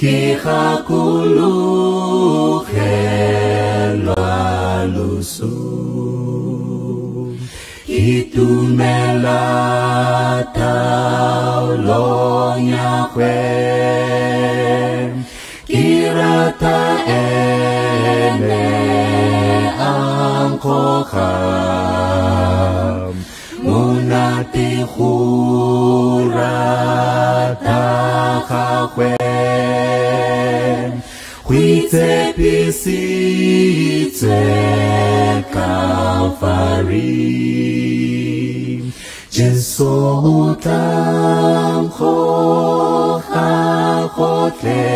Ke gakologelwa loso. Ke tumela taolong ya gagwe, ke rata ene a nkgoga. Monate go rata gagwe, go itshepisitswe Calvary. Jesu o tla nkgoga gotlhe,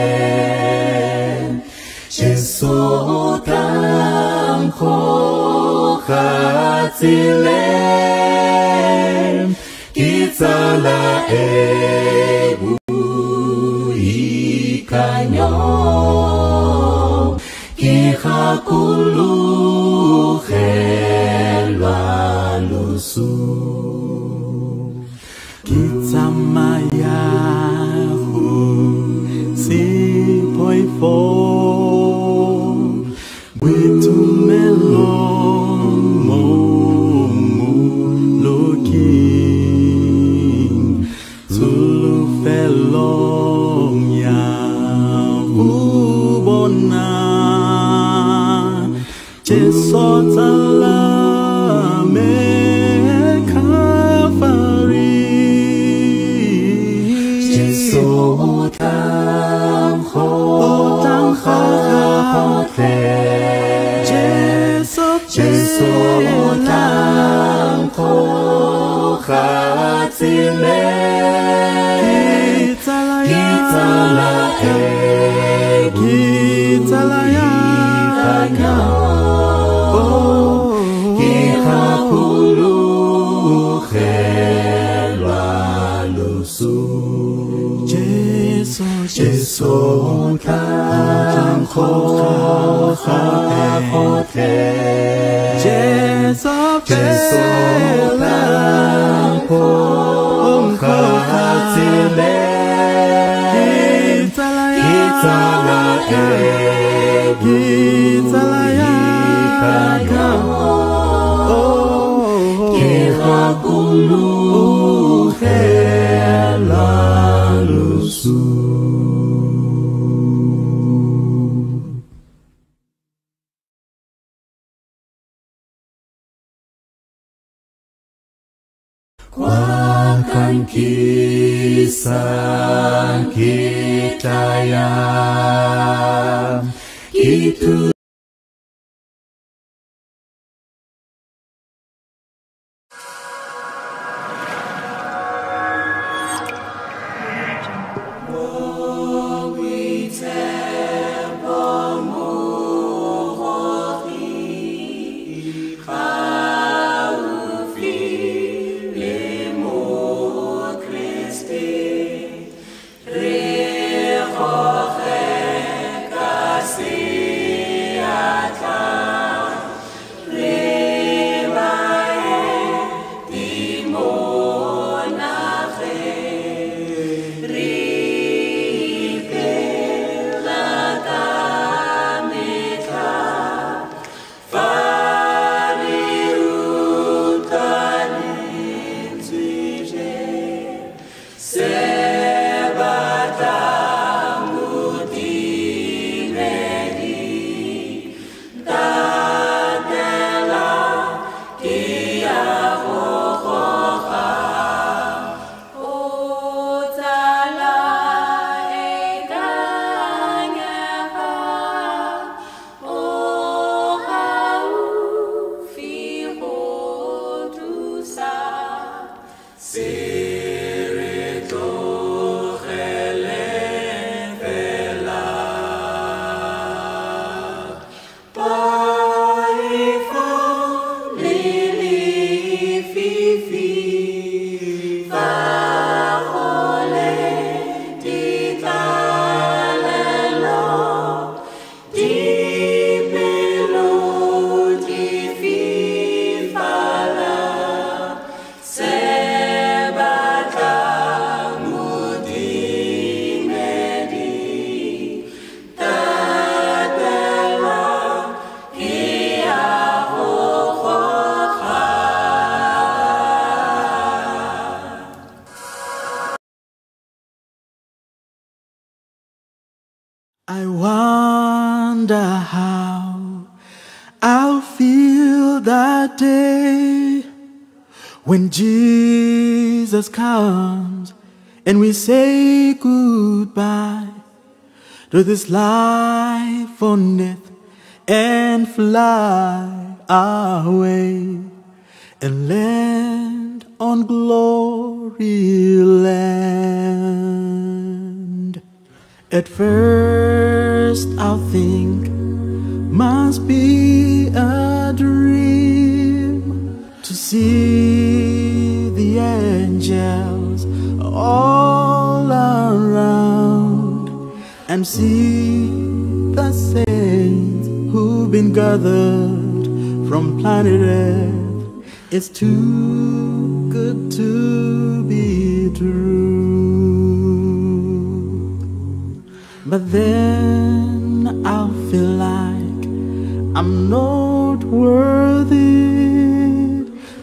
Jesu o tla nkgoga tseleng, ke tsala e boikanyo, ke gakologelwa loso. Ke tsamaya go se poifo, boitumelo mo Mmoloking, tsholofelong ya go bona Jesu tsala me Calvary. Jesu o tla nkgoga gotlhe, Jesu Jesu o tla nkgoga tseleng, ke tsala e boikanyo, ke gakologelwa loso. Jesu, Jesu o tla nkgoga gotlhe, Jesu, Jesu o tla nkgoga tseleng, ke tsala e boikanyo, ke gakologelwa loso. Kwa kankisang ke tla ya, ke Re goge wonder how I'll feel that day when Jesus comes and we say goodbye to this life on earth and fly away and land on glory land. At first I'll think must be a dream to see the angels all around and see the saints who've been gathered from planet Earth. It's too good to be true. But then I'll feel like I'm not worthy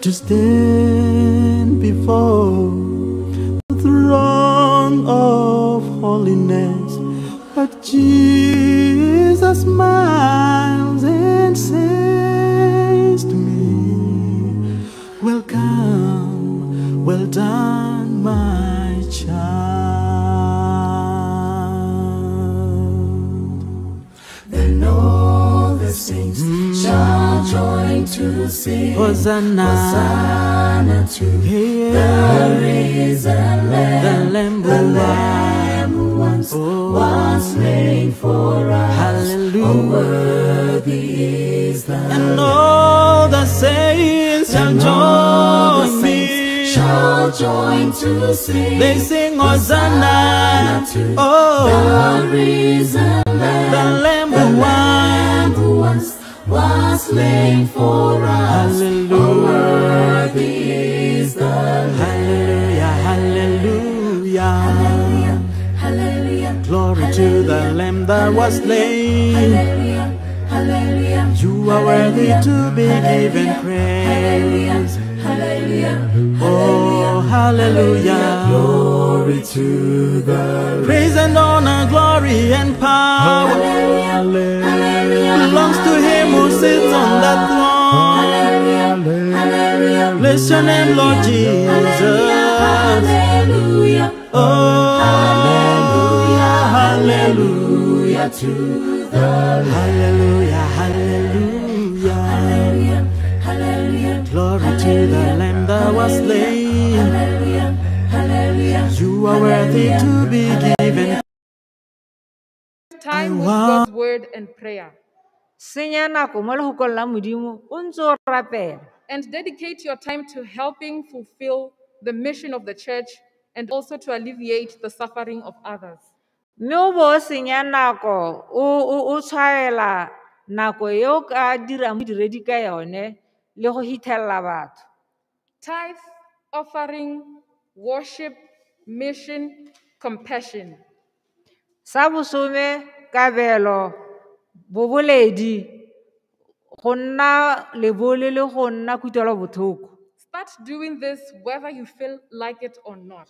to stand before the throne of holiness. But Jesus smiles and says to me, welcome, well done, my child. Then all the saints shall join to sing Hosanna, Hosanna to the risen Lamb, the Lamb, the Lamb who once was slain for us. Hallelujah. Oh, worthy is the And all the saints shall And all the join saints me. shall join to sing. They sing Hosanna, to oh, the risen Lamb, the Lamb the who Lamb who once was slain for us. Hallelujah. Oh, worthy is the Lamb. Hallelujah, hallelujah. Hallelujah, hallelujah. Glory to the Lamb that was slain. Hallelujah, hallelujah. You are worthy to be given praise. Hallelujah, Oh, hallelujah. Glory to the Lamb. Praise and honor, glory and power Hallelujah, belongs to him who sits on the throne. hallelujah, Bless your name, Lord Jesus. Hallelujah, Oh, hallelujah, hallelujah. hallelujah to the Lamb. Hallelujah, hallelujah. Hallelujah, hallelujah. Glory to the Lamb that was slain. Hallelujah, hallelujah. You are worthy to be given. Time with God's word and prayer. Senya nako mo lehokong la Modimo o ntse o rapela. And dedicate your time to helping fulfill the mission of the church and also to alleviate the suffering of others. Mme o bo o senya nako o tshwaela nako e o ka dirang bodiredi ka yone le go hithelela batho. Tithe, offering, worship, mission, compassion. Sa bosome, kabelo, boboledi, go nna lebole le go nna kutlwelobotlhoko. Start doing this whether you feel like it or not.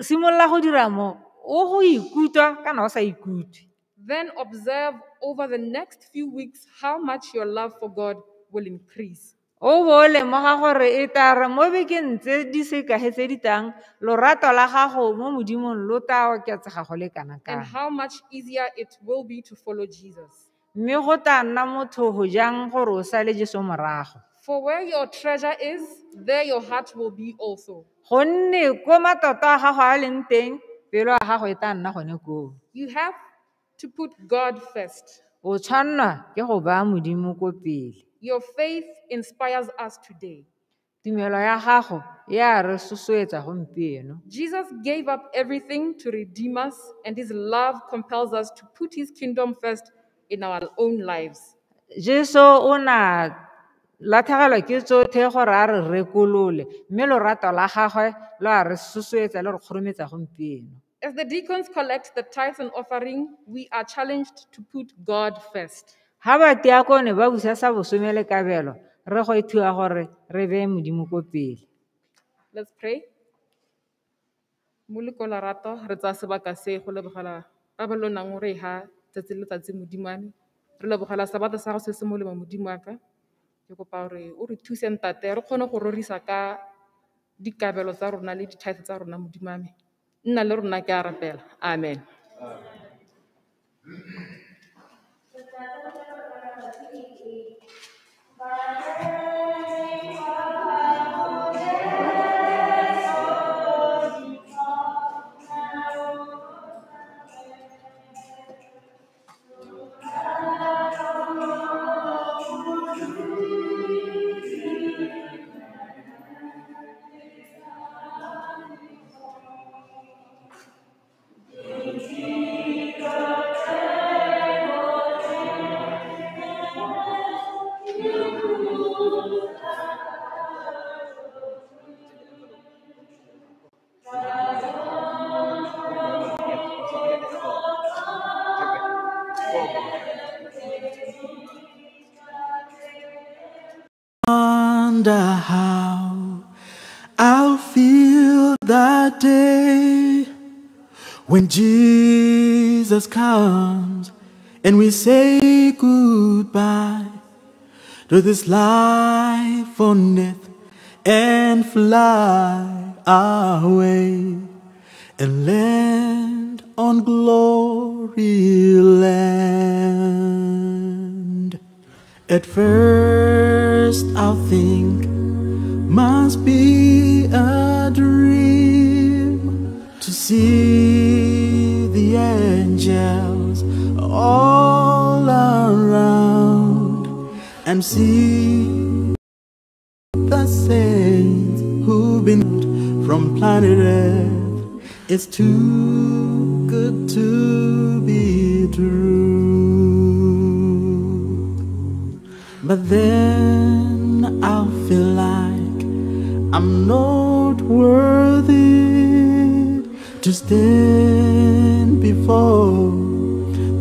Simolola go dira mo o go ikutlwa kana o sa ikutlwe. Then observe over the next few weeks how much your love for God will increase. O bo o lemoga gore e tla re mo bekeng tse di sekae tse di tlang, lorato la gago mo Modimong lo tla oketsega go le kana And kang. how much easier it will be to follow Jesus. Mme go tla nna motho go jang gore o sale Jesu morago. For where your treasure is, there your heart will be also. Gonne ko matlotlo a gago a leng teng, pelo ya gago e tla nna gone koo. You have to put God first. O tshwannwa ke go baya Modimo ko pele. Your faith inspires us today. Tumelo ya gago e a re sosoetsa gompieno. Jesus gave up everything to redeem us, and his love compels us to put his kingdom first in our own lives. Jesu o na latlhegelwa ke tsotlhe gore a re rekolole, mme lorato la gagwe lo a re sosoetsa le re kgorometsa gompieno. As the deacons collect the tithes and offering, we are challenged to put God first. Ha batiakone ba busa sa bosome le kabelo, re go ithuwa gore re beye Modimo ko pele. Let's pray. Moleko lerato, re tsaya sebaka se go lebogela pabalelo o nang o re ha tsatsi le letsatsi Modimo wa me. Re lebogela sabata sa gago se se molemo Modimo wa ka. Ke kopa gore o re thuse ntate re kgone go rorisa ka dikabelo tsa rona le di-tithe tsa rona Modimo wa me. Nna le rona ke a rapela. Amen. Wonder how I'll feel that day when Jesus comes and we say goodbye to this life on earth and fly away and land on glory land. At first I'll think must be a dream to see the angels all around and see the saints who've been from planet Earth. It's too good to be true. But then I'll feel like I'm not worthy to stand before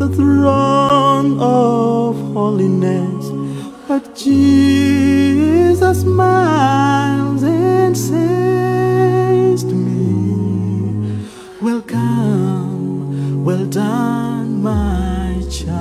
the throne of holiness. But Jesus smiles and says to me, welcome, well done, my child.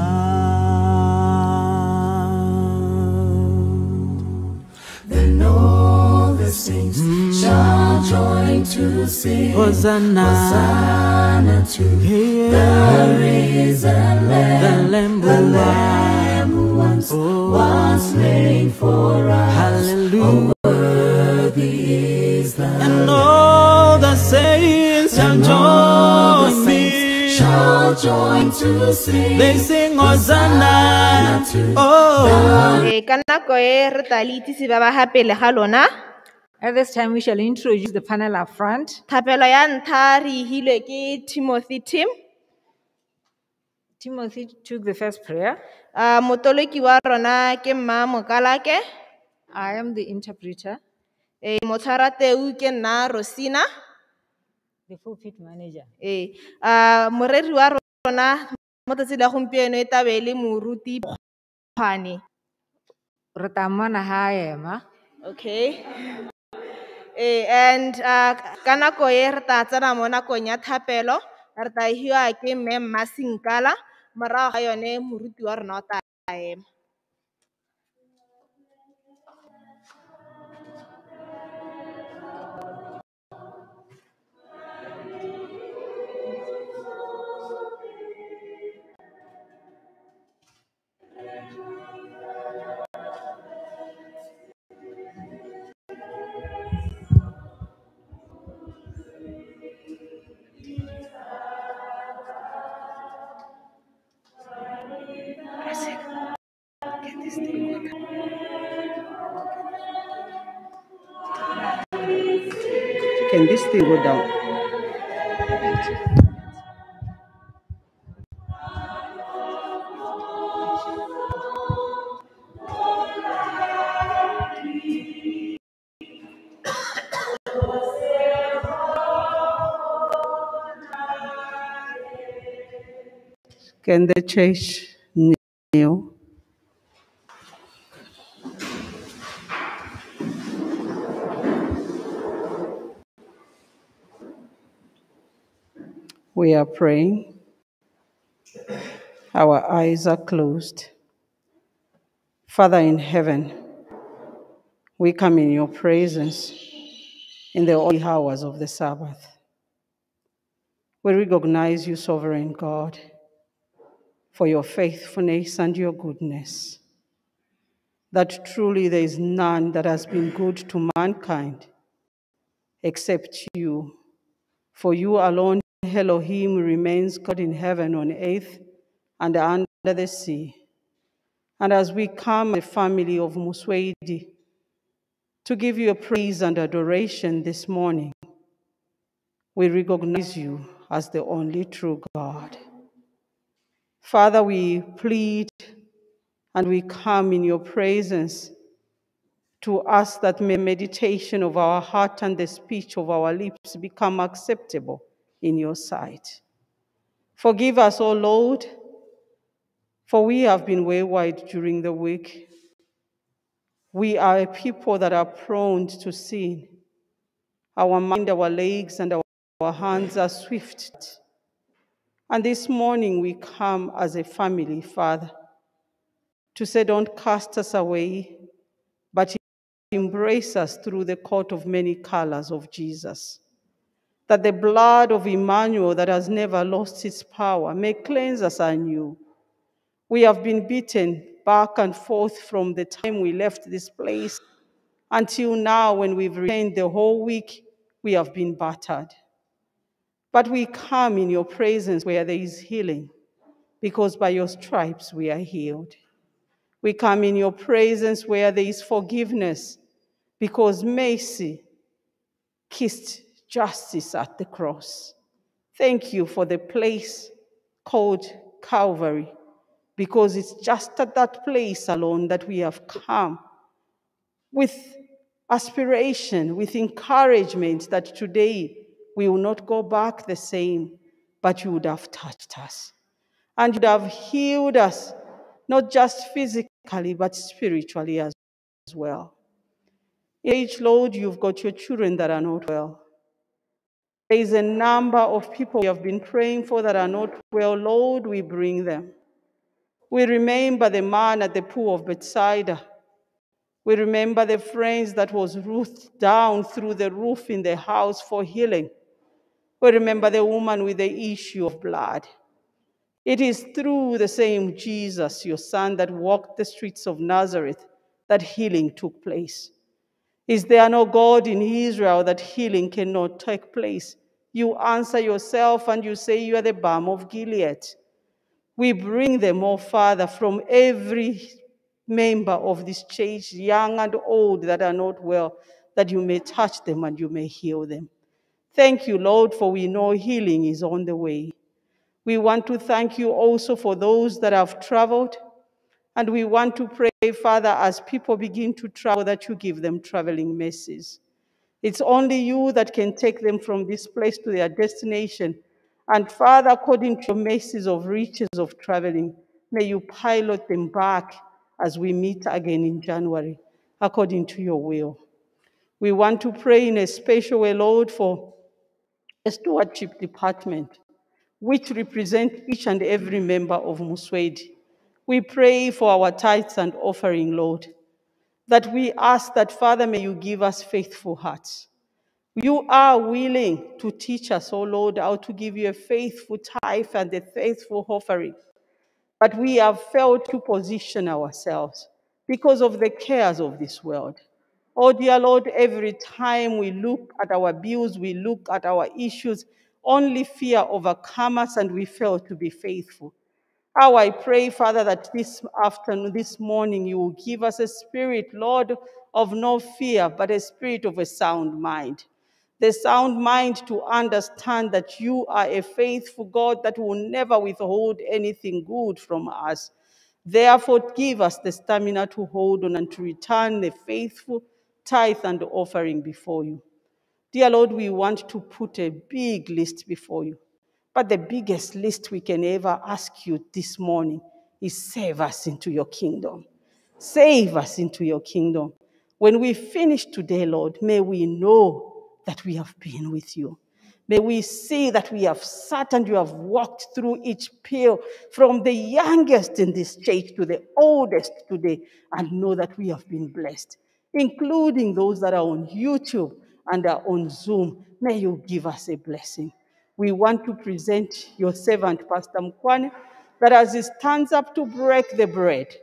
Then all the saints shall join to sing Hosanna, Hosanna to the risen Lamb, the Lamb who once was slain for us. Hallelujah. Oh, worthy is the And all the saints shall And all the join saints me. shall join to sing. They sing Hosanna. to Oh. Ka nako e re tla le itsise ba ba ga pele ga lona. At this time, we shall introduce the panel up front. Thapelo ya ntlha re e hilwe ke Timothy Tim. Timothy took the first prayer. Motoloki wa rona ke Mma Mokalake. I am the interpreter, Motshwarateu ke nna Rosina. the pulpit manager. Moreri wa rona mo tsatsing la gompieno e tla be e le Moruti Kgwane. Re tla mmona ha a ema. Okay. And ka nako e re tla tsena mo nakong ya thapelo, re tla hiwa ke Mme Mmasinkala, morago ga yone moruti wa rona o tla ema. Can this thing go down? Can the church kneel? We are praying. Our eyes are closed. Father in heaven, we come in your presence in the early hours of the Sabbath. We recognize you, sovereign God, for your faithfulness and your goodness, that truly there is none that has been good to mankind except you. For you alone, Elohim, remains God in heaven, on earth, and under the sea. And as we come, the family of Moswedi, to give you a praise and adoration this morning, we recognize you as the only true God. Father, we plead and we come in your presence to ask that may meditation of our heart and the speech of our lips become acceptable in your sight. Forgive us, O Lord, for we have been wayward during the week. We are a people that are prone to sin. Our mind, our legs, and our hands are swift. And this morning we come as a family, Father, to say, don't cast us away, but embrace us through the coat of many colors of Jesus. That the blood of Emmanuel that has never lost its power may cleanse us anew. We have been beaten back and forth from the time we left this place until now, when we've retained the whole week, we have been battered. But we come in your presence where there is healing, because by your stripes we are healed. We come in your presence where there is forgiveness, because mercy kissed justice at the cross. Thank you for the place called Calvary, because it's just at that place alone that we have come with aspiration, with encouragement that today we will not go back the same, but you would have touched us. And you would have healed us, not just physically, but spiritually as well. Each Lord, you've got your children that are not well. There is a number of people we have been praying for that are not well. Lord, we bring them. We remember the man at the pool of Bethsaida. We remember the friends that was roofed down through the roof in the house for healing. We remember the woman with the issue of blood. It is through the same Jesus, your son, that walked the streets of Nazareth, that healing took place. Is there no God in Israel that healing cannot take place? You answer yourself and you say you are the balm of Gilead. We bring them, oh Father, from every member of this church, young and old, that are not well, that you may touch them and you may heal them. Thank you, Lord, for we know healing is on the way. We want to thank you also for those that have traveled. And we want to pray, Father, as people begin to travel, that you give them traveling mercies. It's only you that can take them from this place to their destination. And Father, according to your mercies of riches of traveling, may you pilot them back as we meet again in January, according to your will. We want to pray in a special way, Lord, for the stewardship department, which represents each and every member of Moswedi. We pray for our tithes and offering, Lord, that we ask that, Father, may you give us faithful hearts. You are willing to teach us, oh Lord, how to give you a faithful tithe and a faithful offering. But we have failed to position ourselves because of the cares of this world. Oh, dear Lord, every time we look at our bills, we look at our issues, only fear overcomes us and we fail to be faithful. How I pray, Father, that this afternoon, this morning, you will give us a spirit, Lord, of no fear, but a spirit of a sound mind. The sound mind to understand that you are a faithful God that will never withhold anything good from us. Therefore, give us the stamina to hold on and to return the faithful tithe and offering before you. Dear Lord, we want to put a big list before you. But the biggest list we can ever ask you this morning is save us into your kingdom. Save us into your kingdom. When we finish today, Lord, may we know that we have been with you. May we see that we have sat and you have walked through each pew, from the youngest in this church to the oldest today, and know that we have been blessed, including those that are on YouTube and are on Zoom. May you give us a blessing. We want to present your servant, Pastor Mkhwane, that as he stands up to break the bread,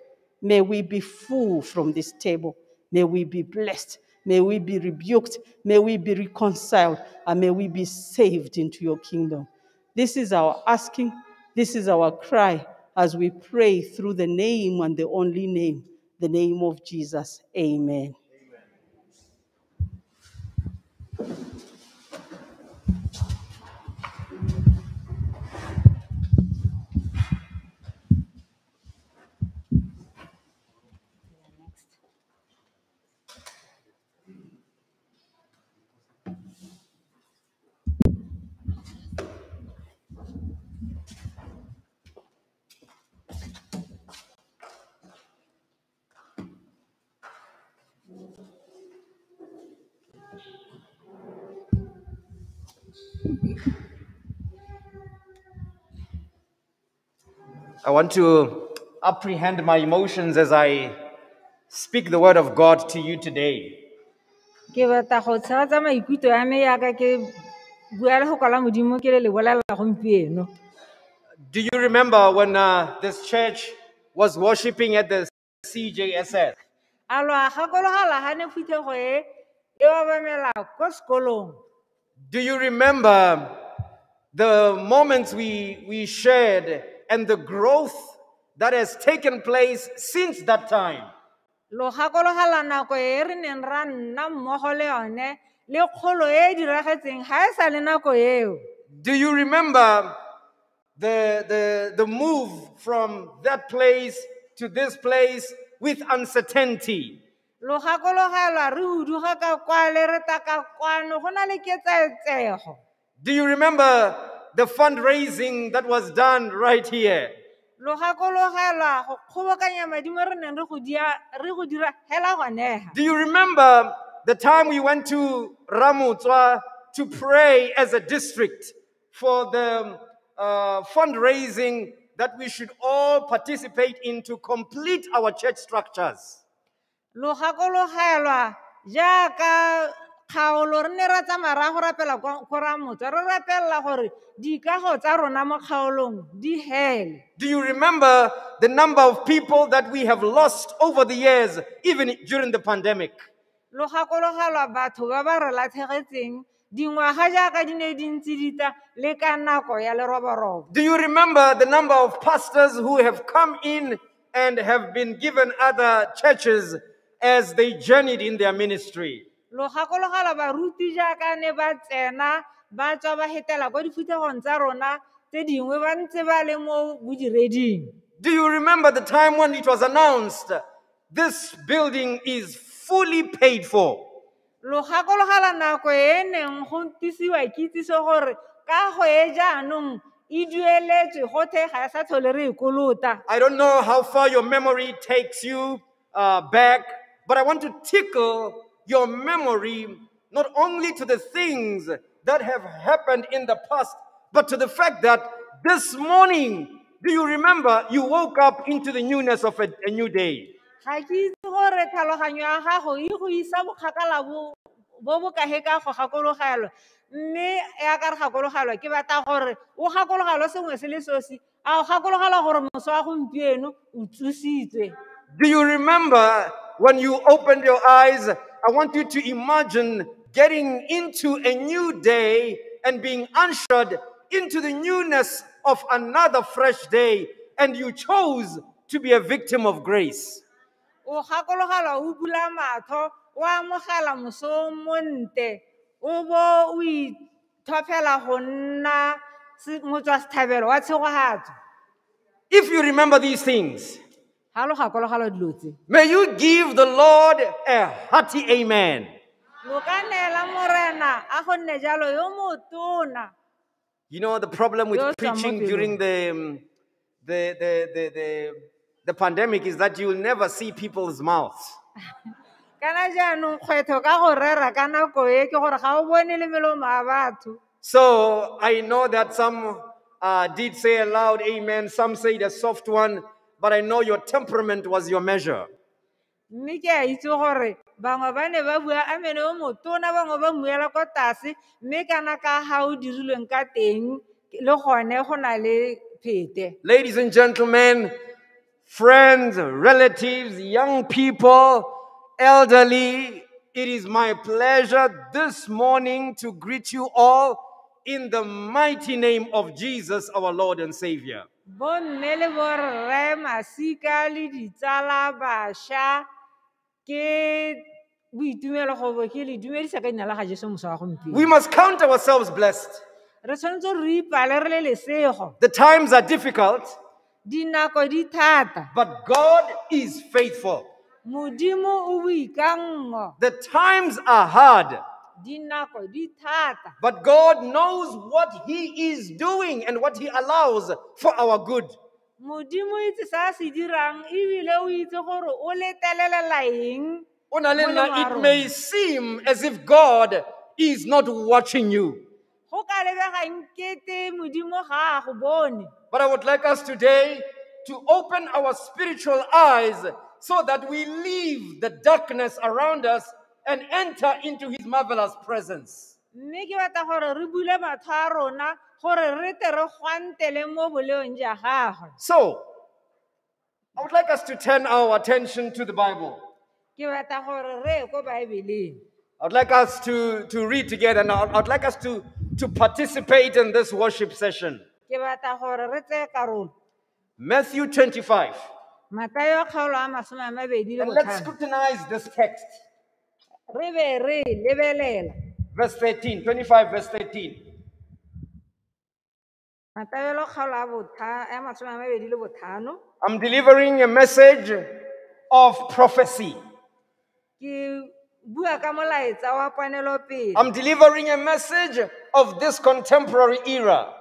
may we be full from this table. May we be blessed. May we be rebuked. May we be reconciled. And may we be saved into your kingdom. This is our asking. This is our cry as we pray through the name and the only name, the name of Jesus. Amen. Amen. I want to apprehend my emotions as I speak the word of God to you today. Ke batla go tshegetsa maikutlo a me yaka ke bua le go kwala Modimo ke le le bolelela gompieno. Do you remember when this church was worshiping at the CJSS? A lo a gakologela ga ne phuthego e e obamela ko sekolong? Do you remember the moments we shared and the growth that has taken place since that time? Lo gakologela nako e re neng ra nna mmogo le yone le kgolo e e diragetseng ga e sa le nako eo. Do you remember the move from that place to this place with uncertainty? Lo gakologelwa re huduga ka kwale re tla ka kwano go na le ketsaetsego. Do you remember the fundraising that was done right here? Lo gakologelwa go kgobokanya madi mo re neng re go dira hela gonega. Do you remember the time we went to Ramotswa to pray as a district for the fundraising that we should all participate in to complete our church structures? Lo gakologelwa jaaka kgaolo re ne ra tsamaya ra go rapela ko Ramotswa, re rapelela gore dikago tsa rona mo kgaolong di hele. Do you remember the number of people that we have lost over the years, even during the pandemic? Lo gakologelwa batho ba ba re latlhegetseng dingwaga jaaka di ne di ntse di tla le ka nako ya leroborobo. Do you remember the number of pastors who have come in and have been given other churches as they journeyed in their ministry? Lo gakologelwa baruti jaaka ne ba tsena ba tswa ba hetela ko diphuthegong tsa rona tse dingwe ba ntse ba le mo bodireding. Do you remember the time when it was announced this building is fully paid for? Lo gakologelwa nako e neng go tisiwa kitsiso gore kago e jaanong e dueletswe gothe ga e sa tlhole re e kolota. I don't know how far your memory takes you back, but I want to tickle your memory not only to the things that have happened in the past, but to the fact that this morning, do you remember you woke up into the newness of a new day? Ga ke itse gore tlhaloganyo ya gago e go isa bokgakala bo bo kae ka go gakologelwa, mme ya ka re gakologelwa ke batla gore o gakologelwe sengwe se le sosi, a o gakologelwa gore moso wa gompieno o tsositswe. Do you remember when you opened your eyes? I want you to imagine getting into a new day and being ushered into the newness of another fresh day, and you chose to be a victim of grace. O gakologelwa o bula matlho, o amogela moso o monte, o bo o ithophela go nna motswasetlhabelo wa tshegogatso. If you remember these things, Ga lo gakologelwa dilo tse, may you give the Lord a hearty amen. Lo ka neela Morena a go nne jalo yo motona. You know, the problem with Yo tswang mo preaching pelong. during the pandemic is that you'll never see people's mouths. Kana jaanong kgwetlho ka go rera ka nako e ke gore ga o bone le melomo ya batho. So I know that some did say a loud amen, some said a soft one, but I know your temperament was your measure. Mme ke a itse gore bangwe ba ne ba bua amene o motona, bangwe ba mmuela kwa tlase, mme kana ka ga o dirilweng ka teng le gone go na le phete. Ladies and gentlemen, friends, relatives, young people, elderly, it is my pleasure this morning to greet you all in the mighty name of Jesus, our Lord and Savior. Bomme le borre, masika le ditsala, bašwa, ke boitumelo go bo ke le dumedisa ka leina la ga Jesu mosa wa gompieno. We must count ourselves blessed. Re tshwanetse re ipale re le lesego. The times are difficult, Dinako di thata. but God is faithful. Modimo o boikanngo. The times are hard, Dinako di thata. but God knows what He is doing and what He allows for our good. Modimo o itse se a se dirang ebile o itse gore o letelelela eng. Onalenna, Molemo wa it rona. may seem as if God is not watching you. Go ka lebega nkete Modimo ga a go bone. But I would like us today to open our spiritual eyes so that we leave the darkness around us and enter into His marvelous presence. Mme ke batla gore re bule matlho a rona gore re tle re gwantele mo boleong jwa gagwe. So, I would like us to turn our attention to the Bible. Ke batla gore re ye ko Baebeleng. I'd like us to read together and I'd like us to participate in this worship session. Ke batla gore re tseye karolo. Matthew 25. Matayo kgaolo a masome a mabedi le And let's botlhano. scrutinize this text. Re be re e lebelela. Verse 13, 25, verse 13. Matayo kgaolo a a masome a mabedi le botlhano. I'm delivering a message of prophecy. Ke bua ka molaetsa wa ponelopele. I'm delivering a message of this contemporary era.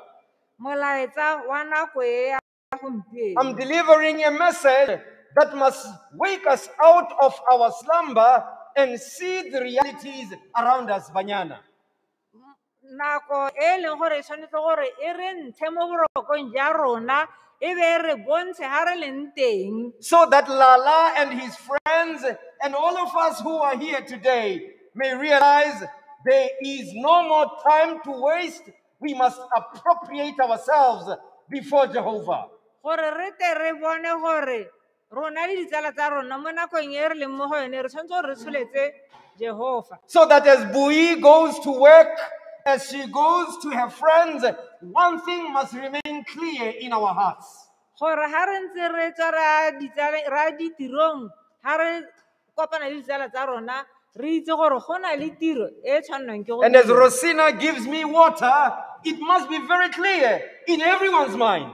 Molaetsa wa nako e ya gompieno. I'm delivering a message that must wake us out of our slumber and see the realities around us, Banyana. Nako e leng gore e tshwanetse gore e re ntshe mo borokong jwa rona e be e re bontshe ha re leng teng. So that Lala and his friends and all of us who are here today may realize there is no more time to waste. We must appropriate ourselves before Jehovah. Gore re tle re bone gore rona le ditsala tsa rona mo nakong e re leng mo go yone re tshwanetse gore re tsholetse Jehova. So that as Bui goes to work, as she goes to her friends, one thing must remain clear in our hearts. Gore ha re ntse re tswa re ya re ya ditirong, ha re kopana le ditsala tsa rona, re itse gore go na le tiro e tshwannang ke go And as dirwa. Rosina gives me water, it must be very clear in everyone's mind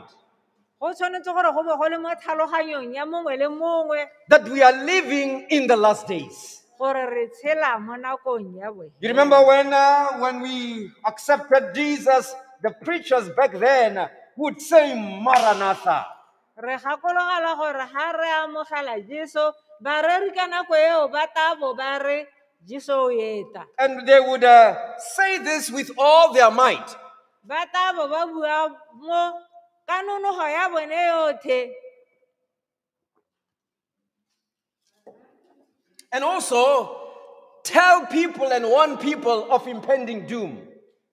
Go tshwanetse gore go bo go le mo tlhaloganyong ya mongwe le mongwe that we are living in the last days. gore re tshela mo nakong ya bofelo. You remember when we accepted Jesus, the preachers back then would say, Maranatha. Re gakologelwa gore ha re amogela Jesu, bareri ka nako eo ba tla bo ba re Jesu o eta. And they would say this with all their might. Ba tla bo ba bua mo ka nonogo ya bone yotlhe. And also tell people and warn people of impending doom.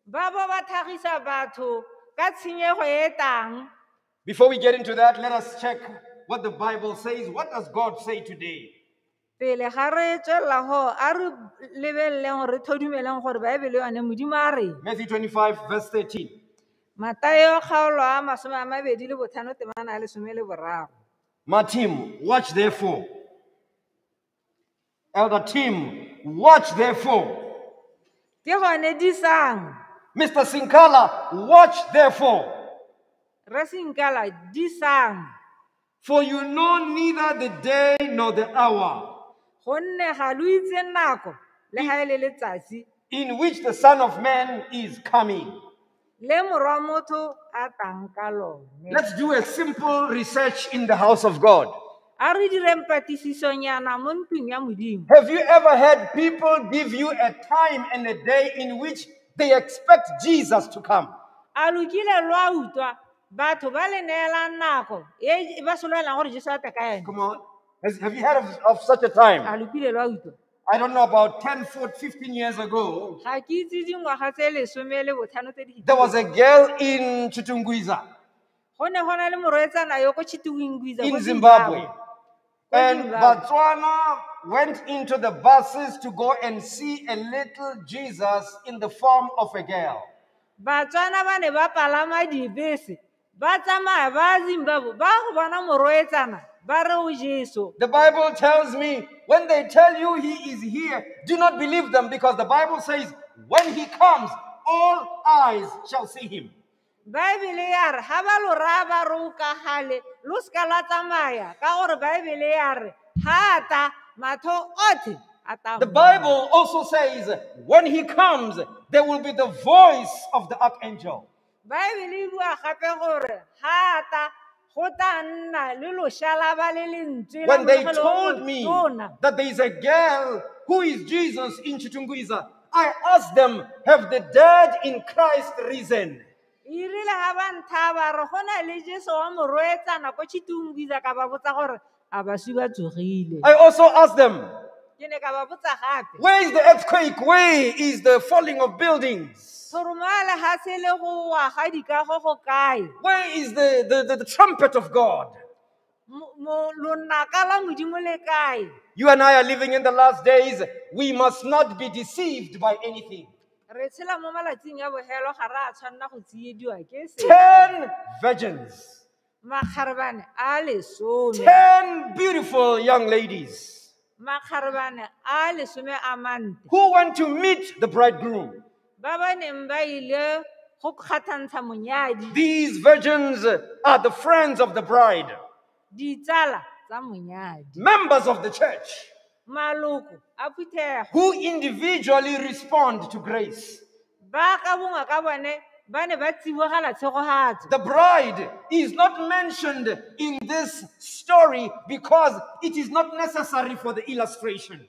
Ba bo ba tlhagisa batho ka tshenyego e tlang. Before we get into that, let us check what the Bible says. What does God say today? Pele ga re tswelela go, a re lebeleleng gore re thodumeleng gore Baebele yone Modimo a reng. Matthew 25, verse 13. Matayo kgaolo a masome a mabedi le botlhano temana ya lesome le boraro. Martin, watch therefore. Elder Tim, watch therefore. Ke gone disang. Mr. Sinkala, watch therefore. Re Sinkala, disang. For you know neither the day nor the hour Gonne ga lo itse nako le ga e le letsatsi in which the Son of Man is coming. le morwa motho a tlang ka lone. Let's do a simple research in the house of God. A re direng patlisisonyana mo ntlong ya Modimo. Have you ever had people give you a time and a day in which They expect Jesus to come. A lo kile lwa utlwa batho ba le neelang nako e ba soloelang gore Jesu a tle ka ene? Come on. Have you heard of such a time? A lo kile lwa utlwa? I don't know, about 10, 14, 15 years ago, Ga ke itse dingwaga tse 15 tse di there was a girl in Chitungwiza, Go ne go na le morwetsana yo ko Chitungwiza in ko Zimbabwe. Ko And Zimbabwe. Botswana went into the buses to go and see a little Jesus in the form of a girl. Batswana ba ne ba palama dibese ba tsamaya ba Zimbabwe ba go bona morwetsana ba re o Jesu. The Bible tells me when they tell you he is here, do not believe them, because the Bible says when he comes, all eyes shall see him. Baebele ya re ga ba lo raya ba re o ka gale lo seka la tsamaya ka gore Baebele ya re ga a ta matho otlhe a tla The mmona. Bible also says when he comes, there will be the voice of the archangel. Baebele e bua gape gore ga a ta go tla nna le loshalaba le lentswe la When they moengele o told me motona. that there is a girl who is Jesus in Chitungwiza, I asked them, have the dead in Christ risen? E rile ga ba ntha ba re go na le Jesu wa morwetsana ko Chitungwiza ka ba botsa gore a baswi ba tsogile. I also asked them, Ke ne ka ba botsa gape. where is the earthquake? Where is the falling of buildings? Thoromo ya lehatshe le go wa ga dikago go kae? Where is the trumpet of God? Lonaka la Modimo le kae? You and I are living in the last days. We must not be deceived by anything. Re tshela mo malatsing a bogelo ga re a tshwanna go tsiediwa ke se. 10 virgins, Makgarebane a lesome. 10 beautiful young ladies Makgarebane a lesome a mante. who went to meet the bridegroom. Ba ba neng ba ile go kgathantsha monyadi. These virgins are the friends of the bride, Ditsala tsa monyadi. members of the church Maloko a phuthego. who individually respond to grace. Ba ka bongwe ka bone ba ne ba tsibogela tshegogatso. The bride is not mentioned in this story because it is not necessary for the illustration.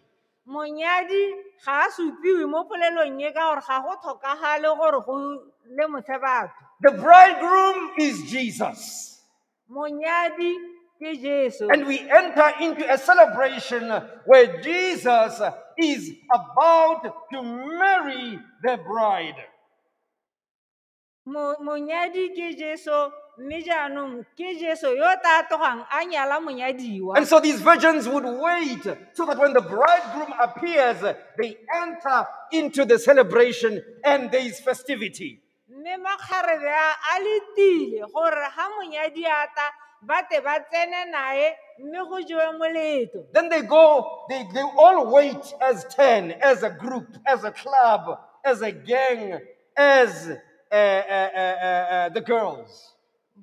Monyadi ga a supiwe mo polelong e ka gore ga go tlhokagale gore go lemotshe batho. The bridegroom is Jesus. Monyadi ke Jesu. And we enter into a celebration where Jesus is about to marry the bride. Monyadi ke Jesu, mme jaanong ke Jesu yo tla tlogang a nyala monyadiwa. And so these virgins would wait so that when the bridegroom appears, they enter into the celebration and there is festivity. Mme makgarebe a a letile gore ga monyadi a tla ba tle ba tsene nae mme go jewe moletlo. Then they go, they all wait as 10, as a group, as a club, as a gang, as the girls.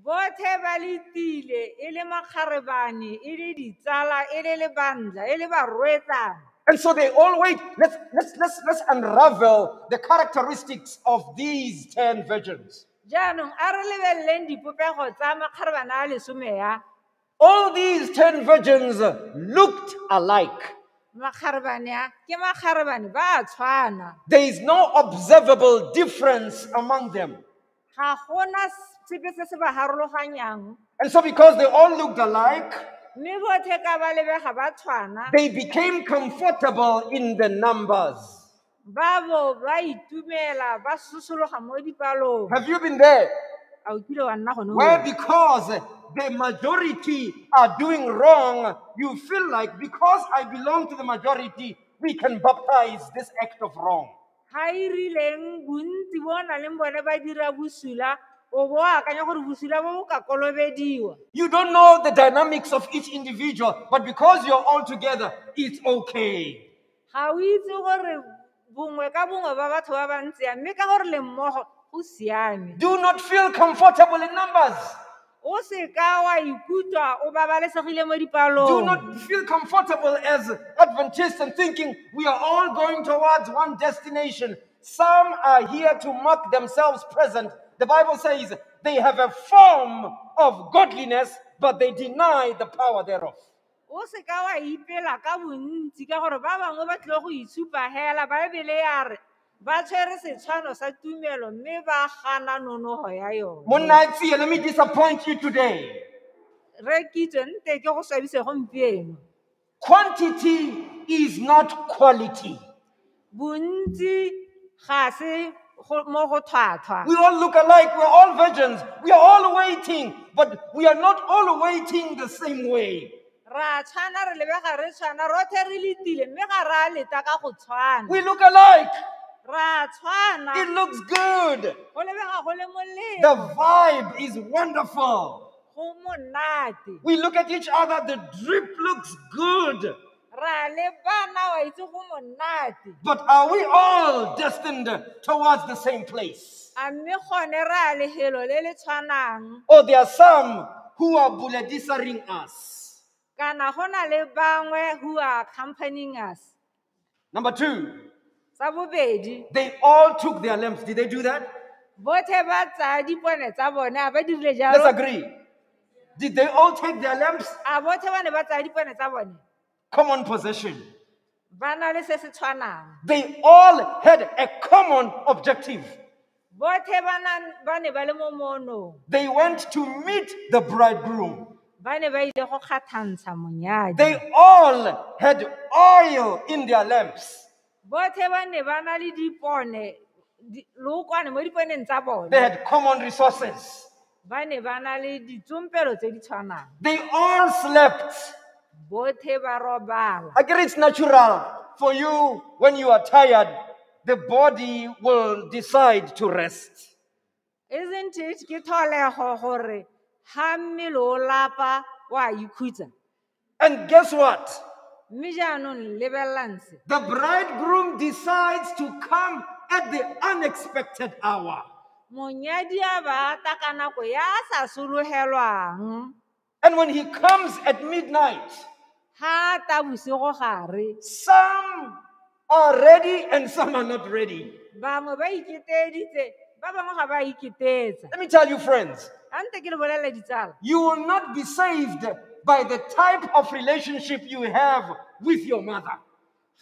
Bothe ba letile e le makgarebane, e le ditsala, e le lebandla, e le barwetsana. And so they all wait. Let's unravel the characteristics of these 10 virgins. Jaanong a re lebeleleng dipopego tsa makgarebane a lesome ya. All these 10 virgins looked alike. Makgarebane a ke makgarebane ba a tshwana. There is no observable difference among them. Ga gona sepe se se ba harologanyang. And so because they all looked alike, Mme bothe ka ba lebega ba tshwana, they became comfortable in the numbers. ba bo ba itumela, ba sosologa mo dipalong. Have you been there? A o kile wa nna gone Where moo? because the majority are doing wrong, you feel like because I belong to the majority, we can baptize this act of wrong. Ga e rileng bontsi bo o nang le bone ba dira bosula, o bo o akanya gore bosula bo bo ka kolobediwa. You don't know the dynamics of each individual, but because you're all together, it's okay. Ga o itse gore bongwe ka bongwe ba batho ba ba ntse yang, mme ka gore le mmogo go siame. Do not feel comfortable in numbers. O seka wa ikutlwa o babalesegile mo Do dipalong. not feel comfortable as Adventists and thinking we are all going towards one destination. Some are here to mark themselves present. The Bible says they have a form of godliness, but they deny the power thereof. O seka wa ipela ka bontsi ka gore ba bangwe ba tlile go itshupa hela. Baebele ya re Ba tshwere setshwano sa tumelo mme ba gana nonogo ya yone. Monna Tsie, let me disappoint you today. Re Kitso, nte ke go swabise gompieno. Quantity is not quality. Bontsi ga se mo go tlhwatlhwa. We all look alike. We're all virgins. We are all waiting, but we are not all waiting the same way. Ra tshwana, re lebega re tshwana, rotlhe re letile mme ga re a leta ka go tshwana. We look alike. Ra tshwana. It looks good. Go lebega go le molemo. The vibe is wonderful. Go monate. We look at each other. The drip looks good. Ra lebana, wa itse go monate. But are we all destined towards the same place? A mme gone re a lefelo le le tshwanang? Or there are some who are buledisaring us. Kana go na le bangwe who are accompanying us. Number two, Sa bobedi, they all took their lamps. Did they do that? Botlhe ba tsaya dipone tsa bone, a ba dirile Let's jalo? agree. Did they all take their lamps? A botlhe ba ne ba tsaya dipone tsa bone? Common possession. Ba na le se se tshwanang. They all had a common objective. Botlhe ba ne ba le mo moonong. They went to meet the bridegroom. Ba ne ba ile go kgathantsha monyadi. They all had oil in their lamps. Botlhe ba ne ba na le dipone, lookwane mo diponeng tsa bone. They had common resources. Ba ne ba na le ditsompelo tse di tshwanang. They all slept. Botlhe ba robala. I get it's natural for you when you are tired, the body will decide to rest. Isn't it ke tlholego gore ha mmele o lapa wa ikhutsa? And guess what? Mme jaanong lebelelang se. The bridegroom decides to come at the unexpected hour. Monyadi a ba ata ka nako ya a sa sologelwang. And when he comes at midnight, Ha ta bosigo gare, some are ready and some are not ready. Bangwe ba iketeditse, ba bangwe ga ba iketetsa. Let me tell you, friends, A nte ke le bolelele ditsala. you will not be saved by the type of relationship you have with your mother.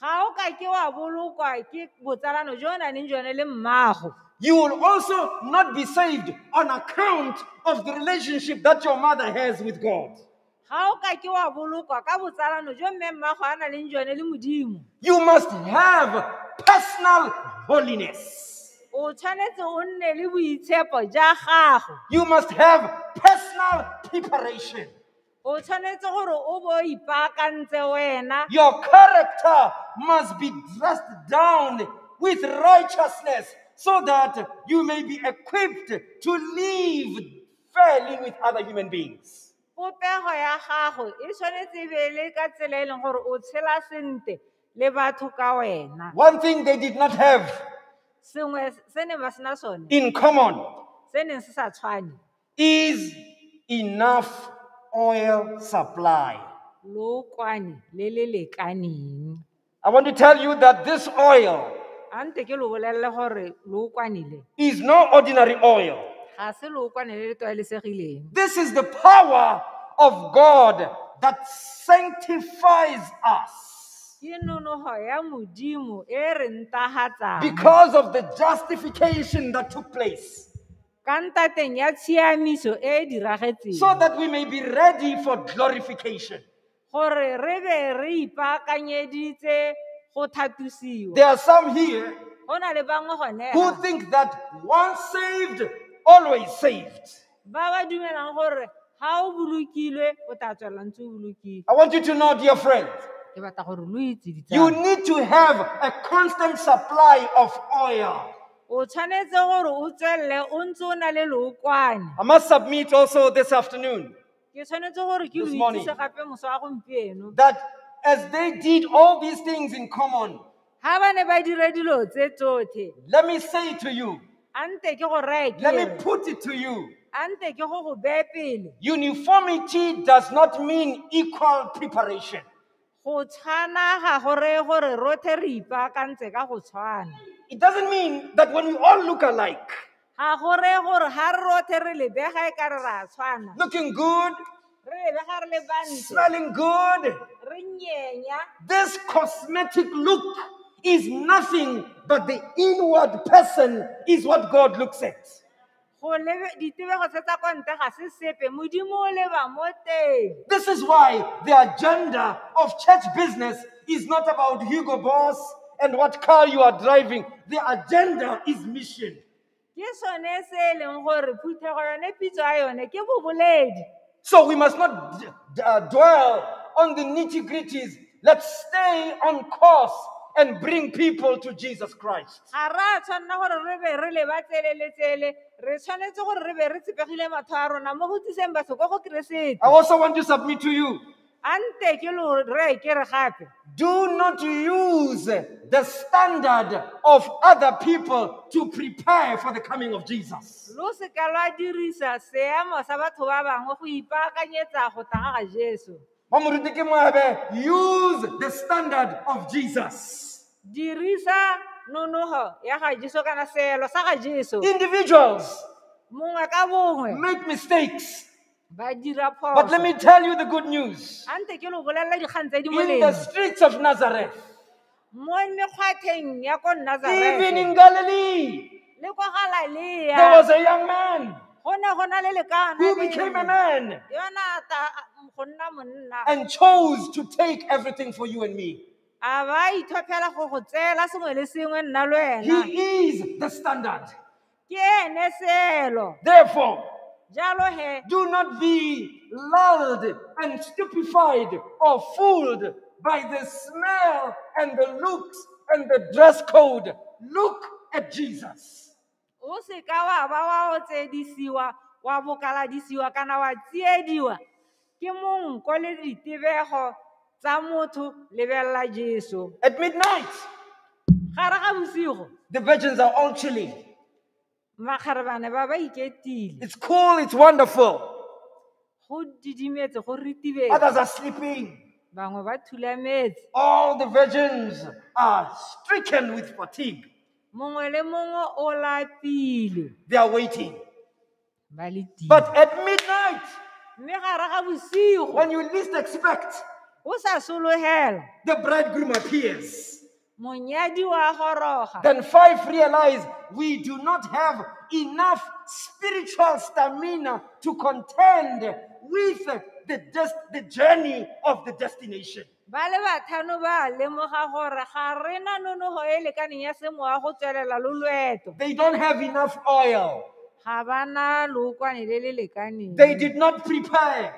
Ga o ka ke wa bolokwa ke botsalano jo o nang le jone le mmago. You will also not be saved on account of the relationship that your mother has with God. Ga o ka ke wa bolokwa ka botsalano jo mme mmago a nang le jone le Modimo. You must have personal holiness. O tshwanetse o nne le boitshepo ja gago. You must have personal preparation. O tshwanetse gore o bo o ipaakantse wena. Your character must be dressed down with righteousness so that you may be equipped to live fairly with other human beings. Popego ya gago e tshwanetse e be le ka tsela e leng gore o tshela sentle le batho ka wena. One thing they did not have Sengwe se neng ba sena sone, in common se neng se sa tshwane, is enough oil supply. Lookwane le le lekaneng. I want to tell you that this oil A nte ke lo bolelele gore lookwane le is no ordinary oil. ga se lookwane le le tlwaelesegileng. This is the power of God that sanctifies us Ke nonoho ya Modimo e re ntagatsang because of the justification that took place, ka ntateng ya tshiamiso e e diragetseng, so that we may be ready for glorification. gore re be re ipaakanyeditse go thatosiwa. There are some here Go na le bangwe gone who ha, think that once saved, always saved. ba ba dumelang gore ga o bolokilwe o tla tswelela ntse o bolokile. I want you to know, dear friends, Ke batla gore lo itse you ditsala. need to have a constant supply of oil. O tshwanetse gore o tswelele o ntse o na le lookwane. I must submit also this afternoon Ke tshwanetse gore ke This lo morning. itsise gape moso wa gompieno. that as they did all these things in common, Ha ba ne ba dira dilo tse tsotlhe, let me say to you, a nte ke go reye ke let me re, put it to you, a nte ke go go beye pele. uniformity does not mean equal preparation. Go tshwana ga go reye gore rotlhe re ipaakantse ka go tshwana. It doesn't mean that when we all look alike, Ga go reye gore ga re rotlhe re lebega e ka re ra tshwana. looking good, Re lebega re le bantle, smelling good, re nyenya. this cosmetic look is nothing, but the inward person is what God looks at. Go lebe ditebego tse tsa kwa ntle ga se sepe, Modimo o leba mo teng. This is why the agenda of church business is not about Hugo Boss and what car you are driving. The agenda is mission. Ke sone se e leng gore phuthego yone pitso ya yone ke boboledi. So we must not dwell on the nitty gritties. Let's stay on course and bring people to Jesus Christ. Ga re a tshwanela gore re be re leba tsele le tsele, re tshwanetse gore re be re tshepegile matlho a rona mo go tliseng batho ko go Keresete. I also want to submit to you, A nte ke lo reye ke re gape, do not use the standard of other people to prepare for the coming of Jesus. Lo seka lwa dirisa seemo sa batho ba bangwe go ipaakanyetsa go tla ga ga Jesu. Mamoruti ke Moabe, use the standard of Jesus. Dirisa nonogo ya ga Jesu kana seelo sa ga Jesu. Individuals Mongwe ka bongwe make mistakes. ba dira But let phoso. me tell you the good news. A nte ke lo bolelela dikgang tse di In the molemo. streets of Nazareth, Mo mekgwatheng ya ko even Nazareth in Galilee, le kwa Galalea, there was a young man go ne go na le lekana who became a lengwe. man Yona a ta go nna monna, and chose to take everything for you and me. a ba ithophela go go tseela sengwe le sengwe nna le wena. He is the standard. Ke ene seelo. Therefore, Jalo he, do not be lulled and stupefied or fooled by the smell and the looks and the dress code. Look at Jesus. o seka wa ba wa otsedisiwa, wa bokaladisiwa kana wa tsiediwa ke monko le ditebego tsa motho, lebelela Jesu. At midnight, Gare ga bosigo, the virgins are all chilling. makgarebane ba ba iketile. It's cool, it's wonderful. Go didimetse, go ritibetse. Others are sleeping. Bangwe ba thulametse. All the virgins are stricken with fatigue. Mongwe le mongwe o lapile. They are waiting. Ba letile. But at midnight, Mme gare ga bosigo, when you least expect, o sa sologela, the bridegroom appears. monyadi wa goroga. Then five realize we do not have enough spiritual stamina to contend with the journey of the destination. Ba le batlhano ba lemoga gore ga re na nonogo e lekaneng ya semowa go tswelela lo loeto. They don't have enough oil. Ga ba na lookwane le le lekaneng. They did not prepare.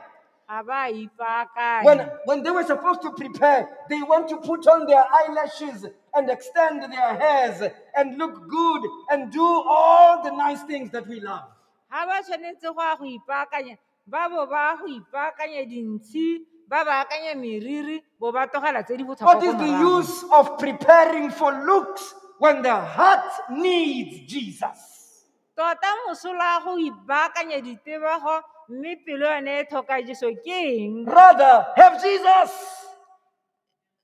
Ga ba ipaakanya. When they were supposed to prepare, they want to put on their eyelashes and extend their hairs and look good and do all the nice things that we love. Ga ba tshwanetse go ya go ipaakanya, ba bo ba go ipaakanya dintshi, ba baakanya meriri, bo ba tlogela tse di botlhokwa What ko is the morago. use of preparing for looks when the heart needs Jesus? Tota mosola wa go ipaakanya ditebego mme pelo yone e tlhoka Jesu ke eng? Rather, have Jesus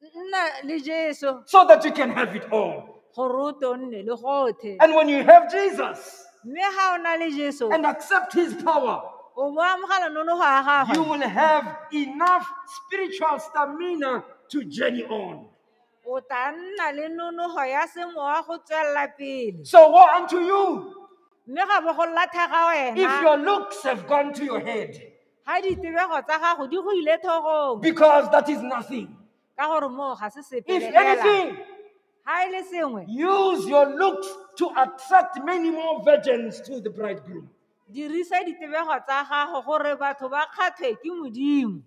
Nna le Jesu so that you can have it all. gore o tlo nne le gothe. And when you have Jesus Mme ga o na le Jesu, and accept his power, o bo amogela nonogo ya you gagwe, will have enough spiritual stamina to journey on. o tla nna le nonogo ya semowa go tswelela pele. So, woe unto you Mme ga bo go latlhega if wena your looks have gone to your head, ga ditebego tsa gago di go ile thogong, because that is nothing. ka gore moo ga se sepe If le fela. anything, Ga e le sengwe, use your looks to attract many more virgins to the bridegroom. Dirisa ditebego tsa gago gore batho ba kgathwe ke Modimo.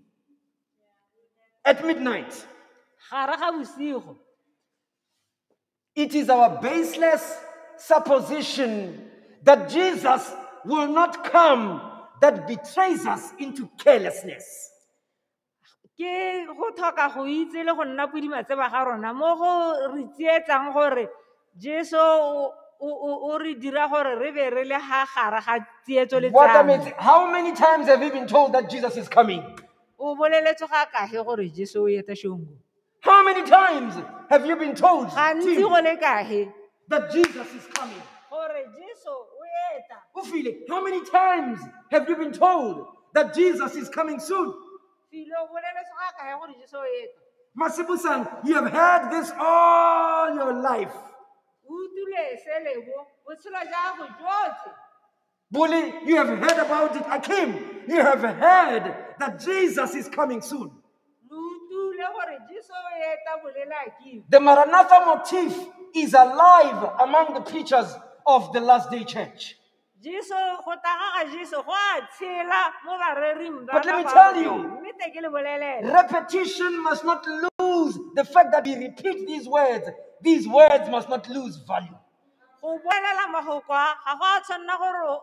At midnight, Gare ga bosigo, it is our baseless supposition that Jesus will not come that betrays us into carelessness. Ke go tlhoka go itse le go nna podimatseba ga rona mo go re tsietsang gore Jesu o re dira gore re be re le ga gare ga tsietso le What tsamo. amazing. How many times have you been told that Jesus is coming? O boleletswe ga kae gore Jesu o eta shongo? How many times have you been told Gantsi Tim, go le kae that Jesus is coming? gore Jesu o eta? Ufile, how many times have you been told that Jesus is coming soon? File o boleletswe ga kae gore Jesu o eta? Masibusan, you have heard this all your life. O utlwile se lebo botshelo jwa gago jotlhe. Bully, you have heard about it. Akim, you have heard that Jesus is coming soon. Lo utlwile gore Jesu o eta bolela Akim. The Maranatha motif is alive among the preachers of the last day church. Jesu go tla ga ga Jesu go a tshela mo barering ba But let me ba tell ba- you, mme te ke le bolelele. Repetition must not lose the fact that we repeat these words. These words must not lose value. Go bolela mafoko a ga go a tshwanna gore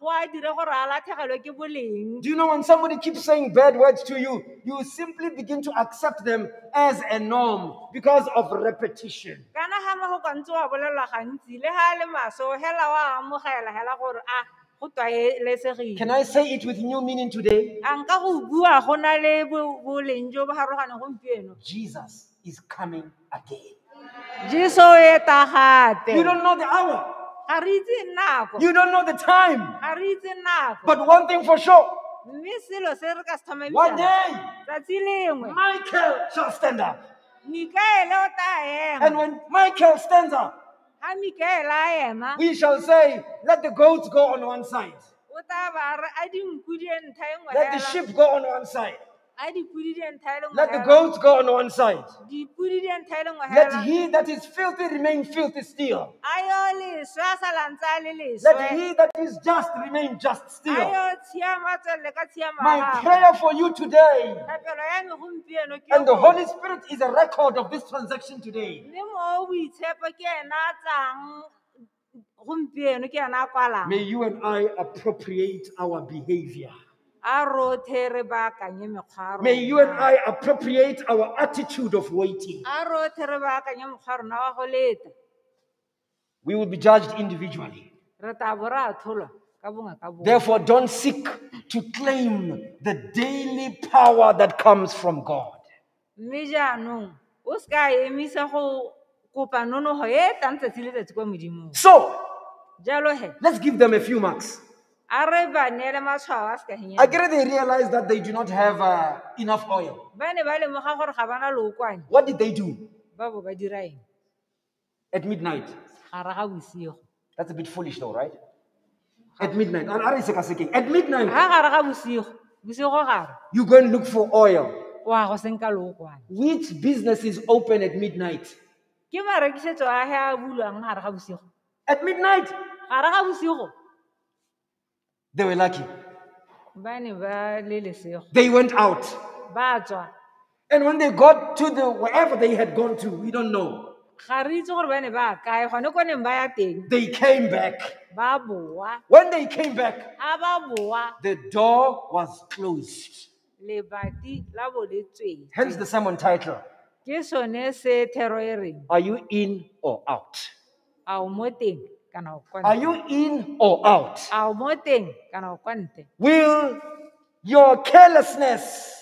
go a dire gore a latlhegelwe ke boleng. Do you know when somebody keeps saying bad words to you, you simply begin to accept them as a norm because of repetition. Kana ga mafoko a ntse wa bolelwa gantsi le ga a le maswe o hela wa amogela hela gore a go tlwaelesegile. Can I say it with new meaning today? A nka go bua go na le boleng jo bo harologaneng gompieno. Jesus is coming again. Jesu o eta gape. You don't know the hour. Ga re itse nako. You don't know the time. Ga re itse nako. But one thing for sure, Mme selo se re ka se one tlhomamisang, day, tsatsi lengwe, Michael shall stand up. Mikaele o tla And ema. when Michael stands up, Ga Mikaele a ema, we shall say, let the goats go on one side. o tla ba re a dinku di ye ntlha e nngwe Let the hela. sheep go on one side. A dipudi di ye ntlha e le nngwe Let the hela. goats go on one side. Dipudi di ye ntlha e le nngwe Let hela. he that is filthy remain filthy still. A yo leswe a sala ntse a le Let leswe. he that is just remain just A still. yo tshiamo a tswelele ka tshiamo ya My gagwe. prayer for you today, Thapelo ya me gompieno ke and the gore- Holy Spirit is a record of this transaction today. Mme Mowa o Boitshepo ke ena a tlang gompieno ke ena a kwalang. May you and I appropriate our behavior. A rotlhe re baakanye mekgwa ya May you and rona. I appropriate our attitude of waiting. A rotlhe re baakanye mokgwa wa rona wa go leta. We will be judged individually. Re tla bo re atlholwa ka bongwe ka bongwe. Therefore, don't seek to claim the daily power that comes from God. Mme jaanong o seka a emisa go kopa nonogo e e tlang tsatsi le tsatsi kwa Modimong. So, Jalo he, let's give them a few marks. a re ba neele matshwao a I sekahenyana. get they realized that they do not have enough oil. Ba ne ba lemoga gore ga ba na lookwane, What did they do ba bo ba dira eng? at midnight? Gare ga bosigo. That's a bit foolish, though, right? At midnight. At midnight, Ga gare ga bosigo, bosigo gare, you go and look for oil. o a go senka lookwane. Which business is open at midnight? Ke marekisetso a he a bulwang gare ga bosigo. At midnight, Gare ga bosigo, they were lucky. ba ne ba le lesego. They went out. Ba tswa. And when they got to the wherever they had gone to, we don't know. Ga re itse gore ba ne ba ya kae, gone ko neng ba ya teng, They came back. ba boa. When they came back, Ha ba boa, the door was closed. lebati la bo le Hence tswetswe. the sermon title. Ke sone se thero e reng, Are you in or out? a o mo teng kana o kwa Are ntle? you in or out? A o mo teng kana o kwa ntle? Will your carelessness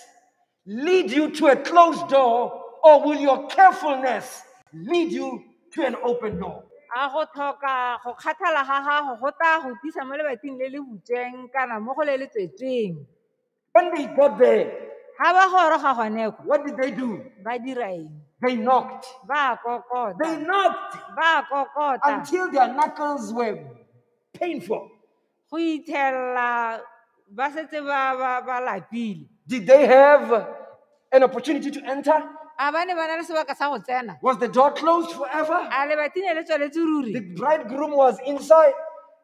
lead you to a closed door, or will your carefulness lead you to an open door? A go tlhoka go kgathala ga gago go tla go tlisa mo lebating le le butsweng kana mo go le le tswetsweng. When they got there, Ga ba goroga gone kwa, what did they do? ba dira eng? They knocked. Ba kokota. They knocked Ba kokota. until their knuckles were painful. Go ithella ba setse ba lapile. Did they have an opportunity to enter? A ba ne ba na le sebaka sa go tsena? Was the door closed forever? A lebati ne le tswaletse ruri? The bridegroom was inside.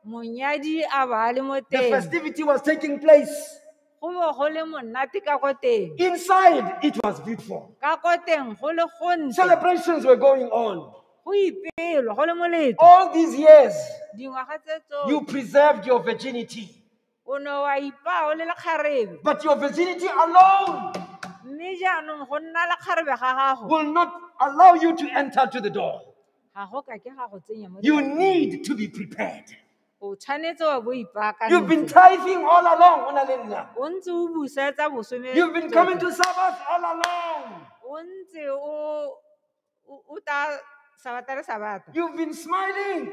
Monyadi a ba a le mo The teng. festivity was taking place. Go bo go le monate ka ko teng. Inside, it was beautiful. Ka ko teng go le gontle. Celebrations were going on. Go ipelwa, go le moletlo. All these years, Dingwaga tse you tsotlhe. preserved your virginity. O ne wa ipaa o le lekgarebe. But your virginity alone Mme jaanong go nna lekgarebe ga gago will not allow you to enter to the door. ga go ka ke ga go tsenya mo You lebating. need to be prepared. O tshwanetse wa bo You've been ipaakantse. tithing all along. Onalenna. O ntse o busetsa bosome You've been coming tsotlhe. to Sabbath all along. O ntse o ta sabata le sabata. You've been smiling,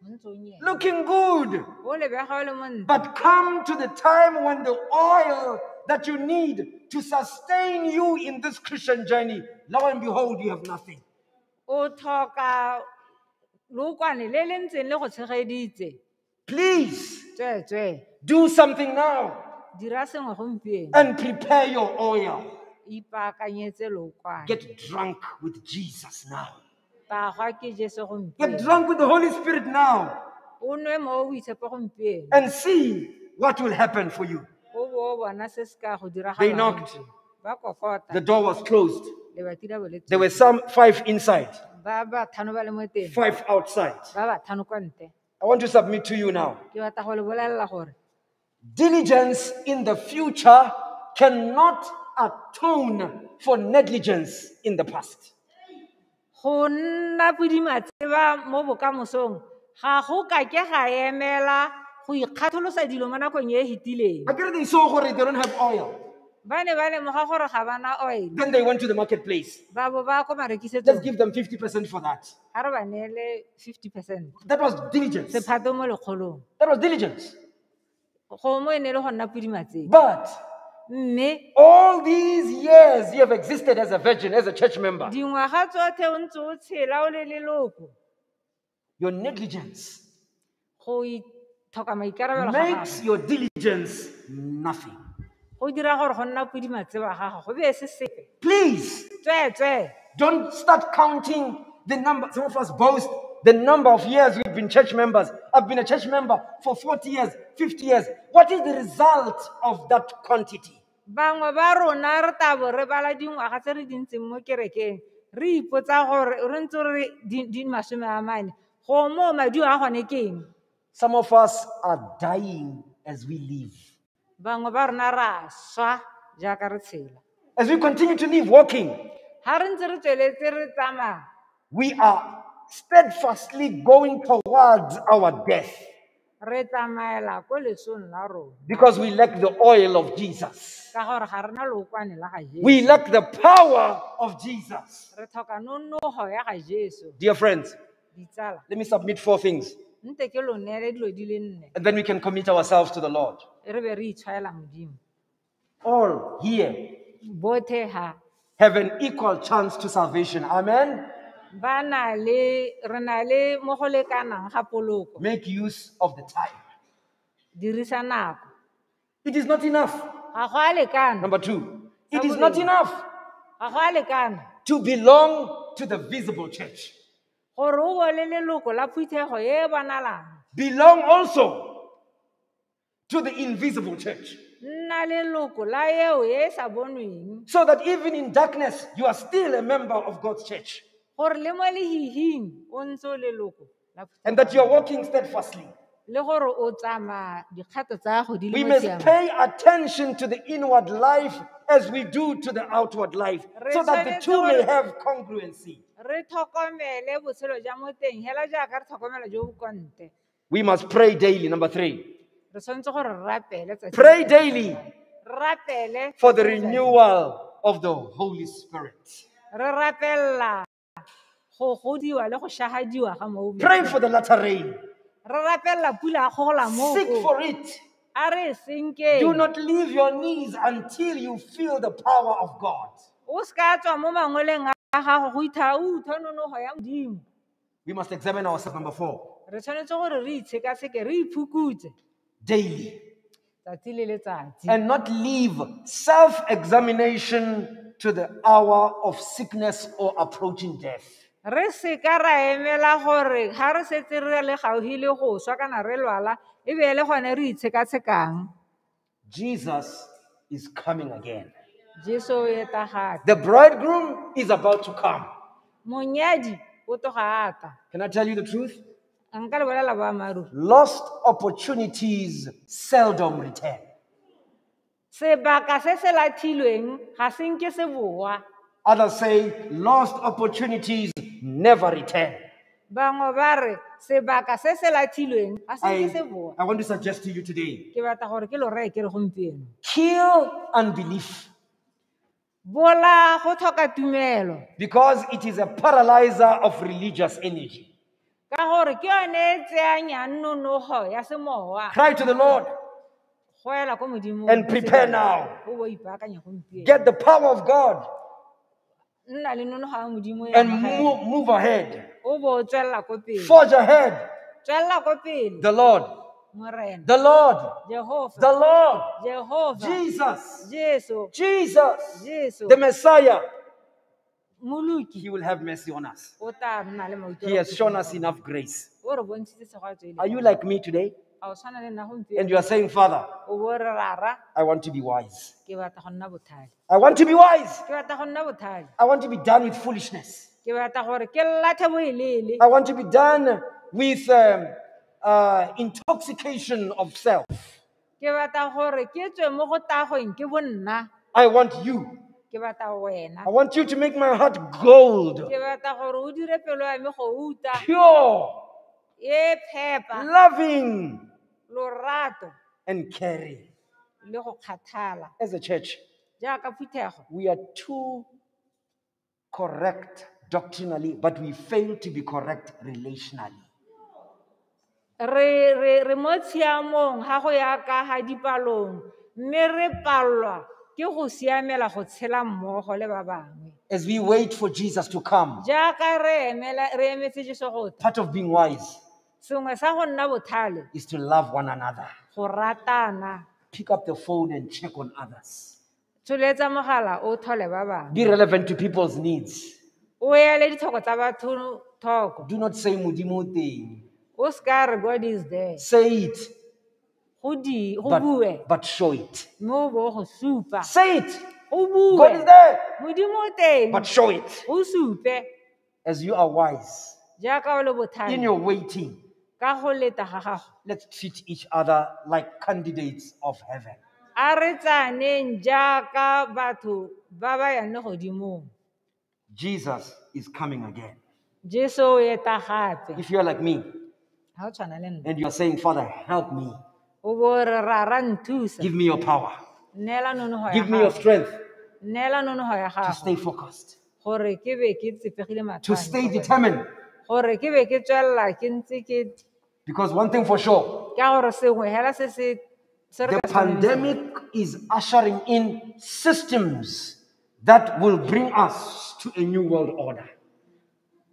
O ntse o nyenya. looking good. O lebega o le montle. But come to the time when the oil that you need to sustain you in this Christian journey. Lo and behold, you have nothing. O tlhoka lookwane le le ntseng le go tshegeditse. Please Tsweetswee, do something now dira sengwe gompieno. and prepare your oil. Ipaakanyetse lookwane. Get drunk with Jesus now. Tagwa ke Jesu Get gompieno. drunk with the Holy Spirit now O nwe mo o boitshepo gompieno. and see what will happen for you. O bo o bona se se ka go They diragalang knocked. gompieno. Ba kokota. The door was closed. Lebati la bo le There were some 5 inside, Ba ba tlhano ba le mo teng. 5 outside. Ba ba tlhano kwa ntle. I want to submit to you now. Ke batla go le bolelela gore Diligence in the future cannot atone for negligence in the past. Go nna podimatseba mo bokamosong ga go ka ke ga emela go ikgatholosa dilo mo nakong e e fetileng. Akere they saw gore they don't have oil. Ba ne ba lemoga gore ga ba na oil. Then they went to the marketplace. Ba bo ba ko Let's marekisetsong. give them 50% for that. Ga re ba neele 50%. That was diligence. Sephato mo lekgolong. That was diligence. Go mo e ne e le go nna podimatseba. But Mme all these years you have existed as a virgin, as a church member. dingwaga tsotlhe o ntse o tshela o le leloko Your negligence go itlhoka maikarabelo ga makes gago your diligence nothing. go dira gore go nna podimatseba gago go be se sepe. Please Tsweetswee, don't start counting the number. Some of us boast the number of years we've been church members. I've been a church member for 40 years, 50 years. What is the result of that quantity? Bangwe ba rona re tabo re bala dingwaga tse re di ntseng mo kerekeng re ipotsa gore re ntse re di 40 go moo maduo a gone ke eng. Some of us are dying as we live. Bangwe ba rona re a swa jaaka re tshela. As we continue to live walking, Ga re ntse re tsweletse re tsamaya, we are steadfastly going towards our death re tsamaela ko lesong la rona because we lack the oil of Jesus. ka gore ga rena lookwane la ga Jesu. We lack the power of Jesus. Re tlhoka nonogo ya ga Jesu. Dear friends, Ditsala, let me submit 4 things nte ke lo neele dilo di le 4 and then we can commit ourselves to the Lord. re be re itshwaela Modimo. All here Bothe ha have an equal chance to salvation. Amen. ba na le re na le mo go lekanang ga poloko. Make use of the time. Dirisa nako. It is not enough. Ga go a lekana. Number 2, it is not enough Ga go a lekana to belong to the visible church. gore o bo le leloko la phuthego e e bonalang. Belong also to the invisible church. Nna leloko la eo e e sa bonweng. So that even in darkness, you are still a member of God's church. Gore le mo lehihing o ntse o leloko la phuthego. And that you are walking steadfastly. Le gore o tsamaya dikgato tsa gago di le We mo must tshiamong. pay attention to the inward life as we do to the outward life, Re so that the tshwanetse two may gore- have congruency. Re tlhokomele botshelo jwa mo teng hela jaaka re tlhokomela jo bo kwa ntle. We must pray daily. Number 3, Re tshwanetse gore re rapele tsatsi le pray letsatsi. daily Re rapele for the tsatsi le letsatsi. renewal of the Holy Spirit. Re rapella go godiwa le go shahadiwa ga moo. Pray for the latter rain. Re rapella pula ya kgogola Seek moo. for it. A re e senkeng. Do not leave your knees until you feel the power of God. O seka tswa mo mangoleng a gago go itha o utlwa nonogo ya Modimo. We must examine ourselves. Number 4, Re tshwanetse gore re itshekatsheke re iphukutse daily tsatsi le letsatsi. and not leave self examination to the hour of sickness or approaching death. Re seka ra emela gore ga re setse re le gaufi le go swa kana re lwala e be e le gone re itshekatshekang. Jesus is coming again. Jesu o eta gape. The bridegroom is about to come. Monyadi o tloga a tla. Can I tell you the truth? A nka le bolela boammaaruri. Lost opportunities seldom return. Sebaka se se lathilweng ga se nke se boa. Others say lost opportunities never return. Bangwe ba re sebaka se se lathilweng ga se nke I, se boa. I want to suggest to you today, Ke batla gore ke lo reye ke re gompieno. kill unbelief Bola go tlhoka tumelo because it is a paralyzer of religious energy. ka gore ke yone e tseyanyang nonogo ya semowa. Cry to the Lord, Goela ko Modimong And ka prepare sebele, now. o bo ipaakanye gompieno. Get the power of God Nna le nonofo ya Modimo e and amogela. move ahead. O bo o tswelela ko pele. Forge ahead. Tswelela ko pele. The Lord. Morena. The Lord. Jehovah. The Lord. Jehovah. Jesus. Jesu. Jesus. Jesu. The Messiah. Moloki. He will have mercy on us. O tla nna le mautlwelo He has shown us botlhoko. enough grace. O re bontshitse tshegofatso e Are you lekaneng. like me today? A o tshwana le nna gompieno? And you are saying, Father, O bo re rara, I want to be wise. ke batla go nna botlhale. I want to be wise. Ke batla go nna botlhale. I want to be done with foolishness. Ke batla gore ke lathe boeleele. I want to be done with intoxication of self. Ke batla gore ke tswe mo go tagweng ke bonna. I want you. Ke batla wena. I want you to make my heart gold, Ke batla gore o dire pelo ya me gouta pure, e phepa, loving, lorato and caring. le go kgathala. As a church, Jaaka phuthego, we are too correct doctrinally, but we fail to be correct relationally. re mo tshiamong ga go ya ka ga dipalong, mme re pallwa ke go siamela go tshela mmogo le ba bangwe. As we wait for Jesus to come, Jaaka re emetse Jesu go tla, part of being wise sengwe sa go nna botlhale is to love one another. go ratana. Pick up the phone and check on others. Tsholetsa mogala o thole ba bangwe. Be relevant to people's needs. O ele ditlhoko tsa batho thoko. Do not say Modimo teng. O seka re God is there. Say it, Go bue, but show it. mme o bo o go supa. Say it. Go bue. God is there, Modimo o teng. but show it. Go supe. As you are wise Jaaka o le botlhale. in your waiting, Ka go leta ga gago. let's treat each other like candidates of heaven. A re tsaneng jaaka batho ba ba yang legodimong. Jesus is coming again. Jesu o eta gape. If you're like me Ha o tshwana le nna. and you're saying, Father, help me, O bo re rara nthusa. give me your power, Neela nonofo ya give me your gago. strength Neela nonofo ya to gago. stay focused, Gore ke be ke tsepegile to matlho a me stay ko go wena. determined. Gore ke be ke tswelela ke ntse ke Because one thing for sure, ka gore sengwe hela se se se re the ka se tlhomamisang. pandemic is ushering in systems that will bring us to a new world order.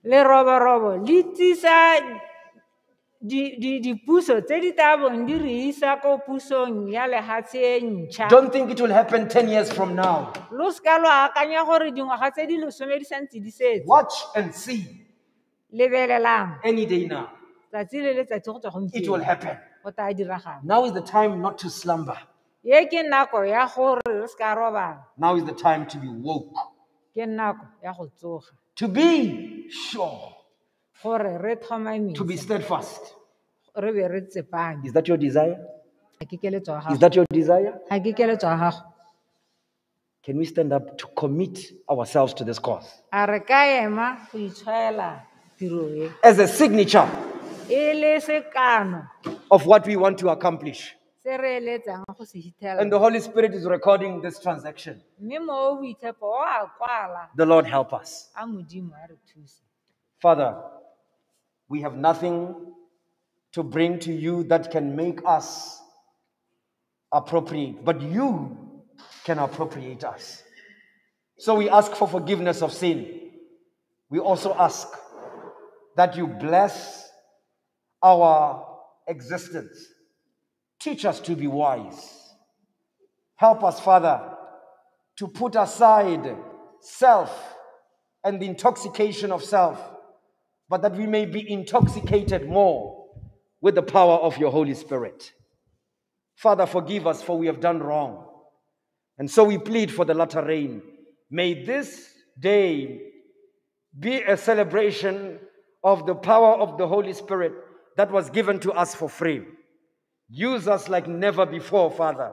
Leroborobo le tsisa dipuso tse di tla bong di re isa ko pusong ya lehatshe e ntšha. Don't think it will happen 10 years from now. Lo seka lwa akanya gore dingwaga tse di lesome di santse di setse. Watch and see. Lebelelang. Any day now, Tsatsi le letsatsi go tswa it will gompieno. happen. Go tla diragala. Now is the time not to slumber. Ye ke nako ya gore re seka robala. Now is the time to be woke, Ke nako ya go tsoga. to be sure, Gore re to be tlhomamise. steadfast. Re be re tsepame. Is that your desire? Ga ke keletso ya Is gago. that your desire? Ga ke keletso ya gago. Can we stand up to commit ourselves to this cause? A re ka ema go itshwaela tiro e. As a signature E le sekano of what we want to accomplish. se re eletsang go se fitlhela. And the Holy Spirit is recording this transaction. Mme mo o boitshepo o a kwala. The Lord help us. A Modimo a re thuse. Father, we have nothing to bring to you that can make us appropriate, but you can appropriate us. So we ask for forgiveness of sin. We also ask that you bless our existence. Teach us to be wise. Help us, Father, to put aside self and the intoxication of self, but that we may be intoxicated more with the power of your Holy Spirit. Father, forgive us, for we have done wrong. And so we plead for the latter rain. May this day be a celebration of the power of the Holy Spirit that was given to us for free. Use us like never before, Father,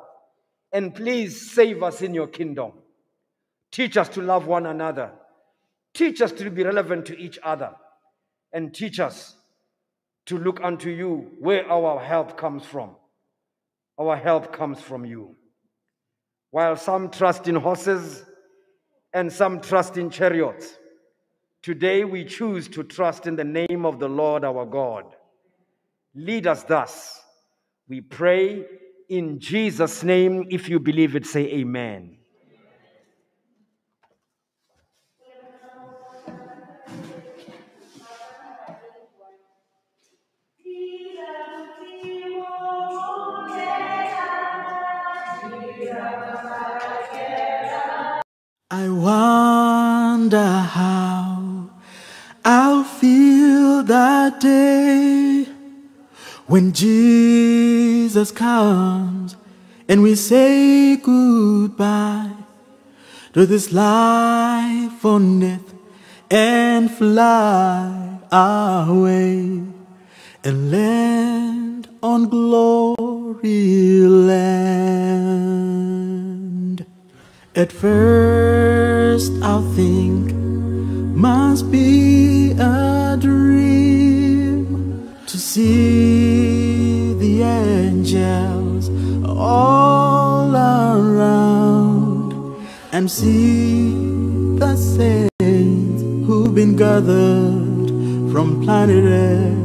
and please save us in your kingdom. Teach us to love one another. Teach us to be relevant to each other. And teach us to look unto you where our help comes from. Our help comes from you. While some trust in horses and some trust in chariots, today we choose to trust in the name of the Lord our God. Lead us thus, we pray In Jesus' name, if you believe it, say amen. I wonder how I'll feel that day when Jesus comes and we say goodbye to this life on earth and fly away and land on glory land. At first I'll think must be a dream to see the angels all around and see the saints who've been gathered from planet Earth.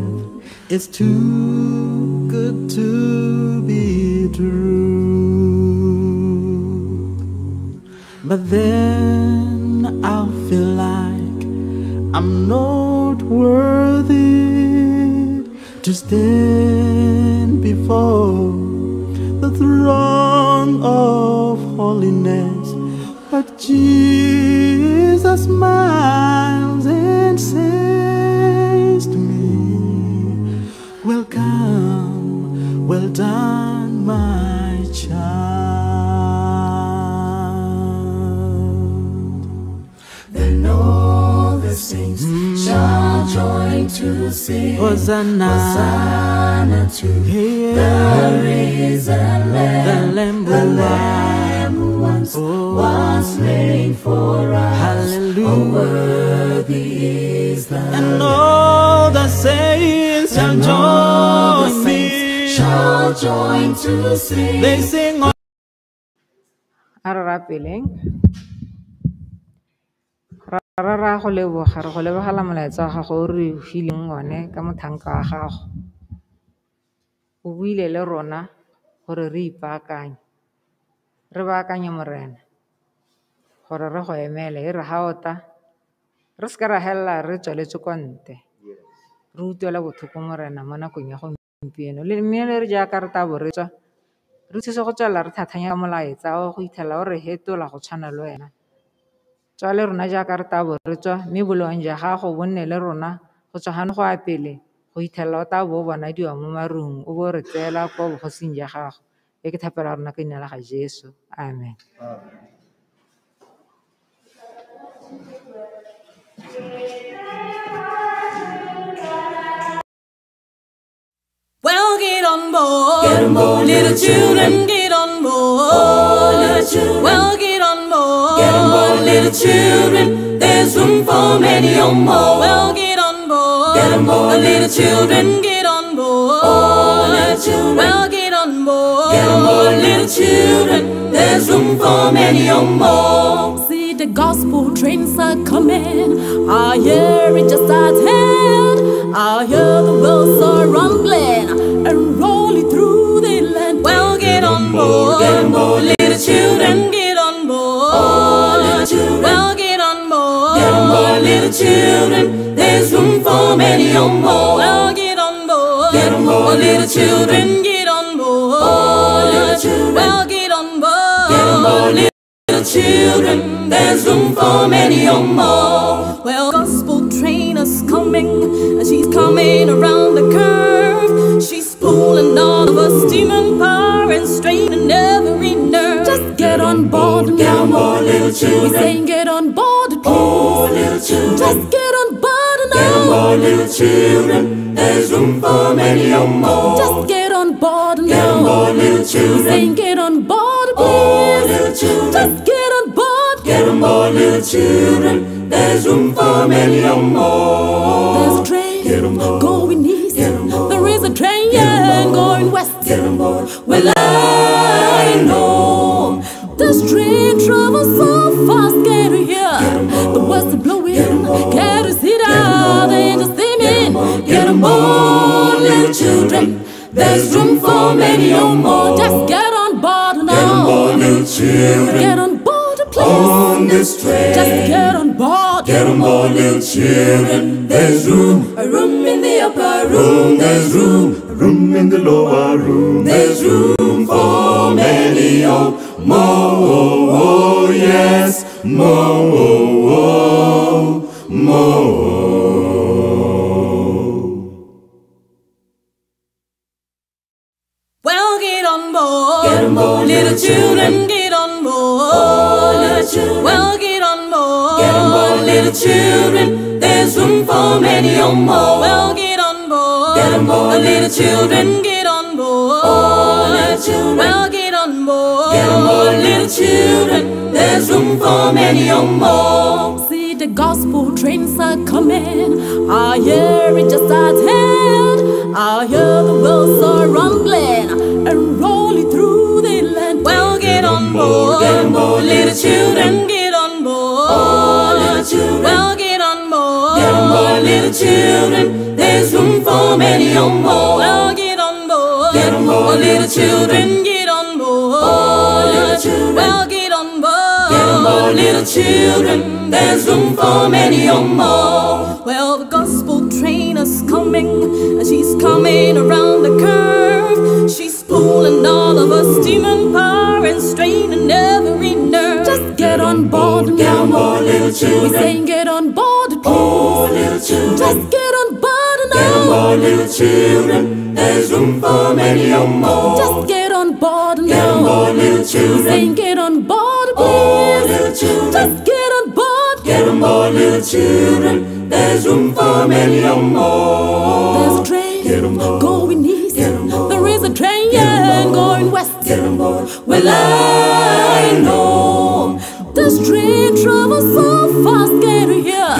It's too good to be true. But then I'll feel like I'm not worthy to stand before the throne of holiness. But Jesus smiles and says to me, welcome, well done, my child. Then all the saints shall join to sing Hosanna, Hosanna to the risen Lamb, the Lamb who once was slain for us. Hallelujah. Oh, worthy is the And Lamb. all the saints shall And all the join saints me. shall join to sing. They sing A re rapeleng. Ra ra go leboga, re go lebogela molaetsa wa gago o re fileng one ka motlhanka wa gago. O buile le rona gore re ipaakanye, re baakanye Morena, gore re go emele e re ha o tla, re seka ra helela re tswaletswe kwa ntle. Re utlwela botlhoko Morena mo nakong ya gompieno. Le mme le re jaaka re tla bo re tswa, re thuse go tswelela re tlhatlhanya ka molaetsa o go itlhela o re fetola go tshwana le wena. Tswa le rona jaaka re tla bo re tswa, mme boleng jwa gago bo nne le rona go tswa gano go ya pele go itlhela o tla bo o bonadiwa mo marung o bo re tseela kwa bogosing jwa gago. E ke thapelo ya rona ka leina la ga Jesu. Amen. Well, get on board. Get on board, little little children. children, get on board. Oh, little children. Well, get on board. Get on board, little children. There's room for many on board. Well, get on board. Get on board, little little children. Get on board. Oh, little children. Well, get on board. Get on board, little children. There's room for many on board. See, the gospel trains are coming. I hear it just at hand. I hear the wheels are rumbling and rolling through the land. Well, get on board. Get on board, little children. Get on board. Oh, little children. Well, get on board. Get on board, little children. There's room for many on board. Well, get on board. Get on board, little children. Get on board. Oh, little children. Well, get on board. Get on board, little children. There's room for many on board. Well, gospel train is coming, and she's coming around the curve. She's pulling all of us demon power and straining every nerve. Just get on board Get now. on board, little We children. saying get on board, please. Oh, little children. Just get on board Get on now. board, little children. There's room for many on board. Just get on board Get on now. board, little We children. saying get on board, Oh, please. little children. Just get on board. Get on board, little children. There's room for many on board. There's a train Get on board. going east. Get on board. There is a train Get on board. going west. Get on board. Well, I know this train travels so fast. Can you hear the words are blowing? Can you see the angels singing? Get on board, little children. There's room for many or more. Just get on board now. Get on board, little children. Get on board, please. On this train. Just get on board. Get on board, little children. There's room. A room in the upper room. There's room. A room in the lower room. There's room for many or more. Oh, yes, more, more. Well, get on board. Get on board, little children. Get on board. Oh, little children. Well, get on board. Get on board, little children. There's room for many or more. Well, get on board. Get on board, little children. Get on board. Oh, little children. Well, get on board. Get on board, little children. There's room for many or more. See, the gospel trains are coming. I hear it just at hand. I hear the wheels are rumbling and rolling through the land. Well, get on board, get on board, little children. Get on board, oh, little children. Well, get on board, get on board, little children. There's room for many or more. Well, get on board, get on board, little children. Get on board, oh, little children. Well, get on board, get on board, little children. There's room for many or more. Well, the gospel train is coming, and she's coming around the curve. She's pulling all of us demon power and straining every nerve. Just get on board, get on board, little children. We saying get on board, please. Oh, little children. Just get on board now. Get on board, little children. There's room for many or more. Just get on board now. Get on board, little children. We saying get on board, please. Oh, little children. Just get on board. Get on board, little children. There's room for many or more. There's a train going east. There is a train going west. Get on board. Well, I know this train travels so fast. Get here,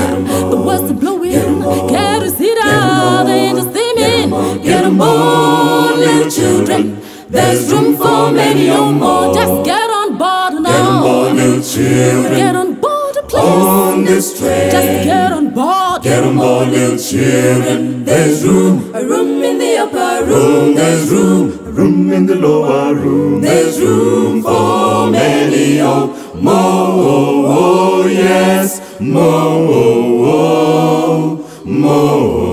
the words are blowing. Can't you see that? They just steaming. Get on board, little children. There's room for many or more. Just get on board now. Get on board, little children. Get on board, please. On this train. Just get on board. Get on board, little children. There's room. A room in the upper room. There's room. A room in the lower room. There's room for many or more. Oh, yes, more, more.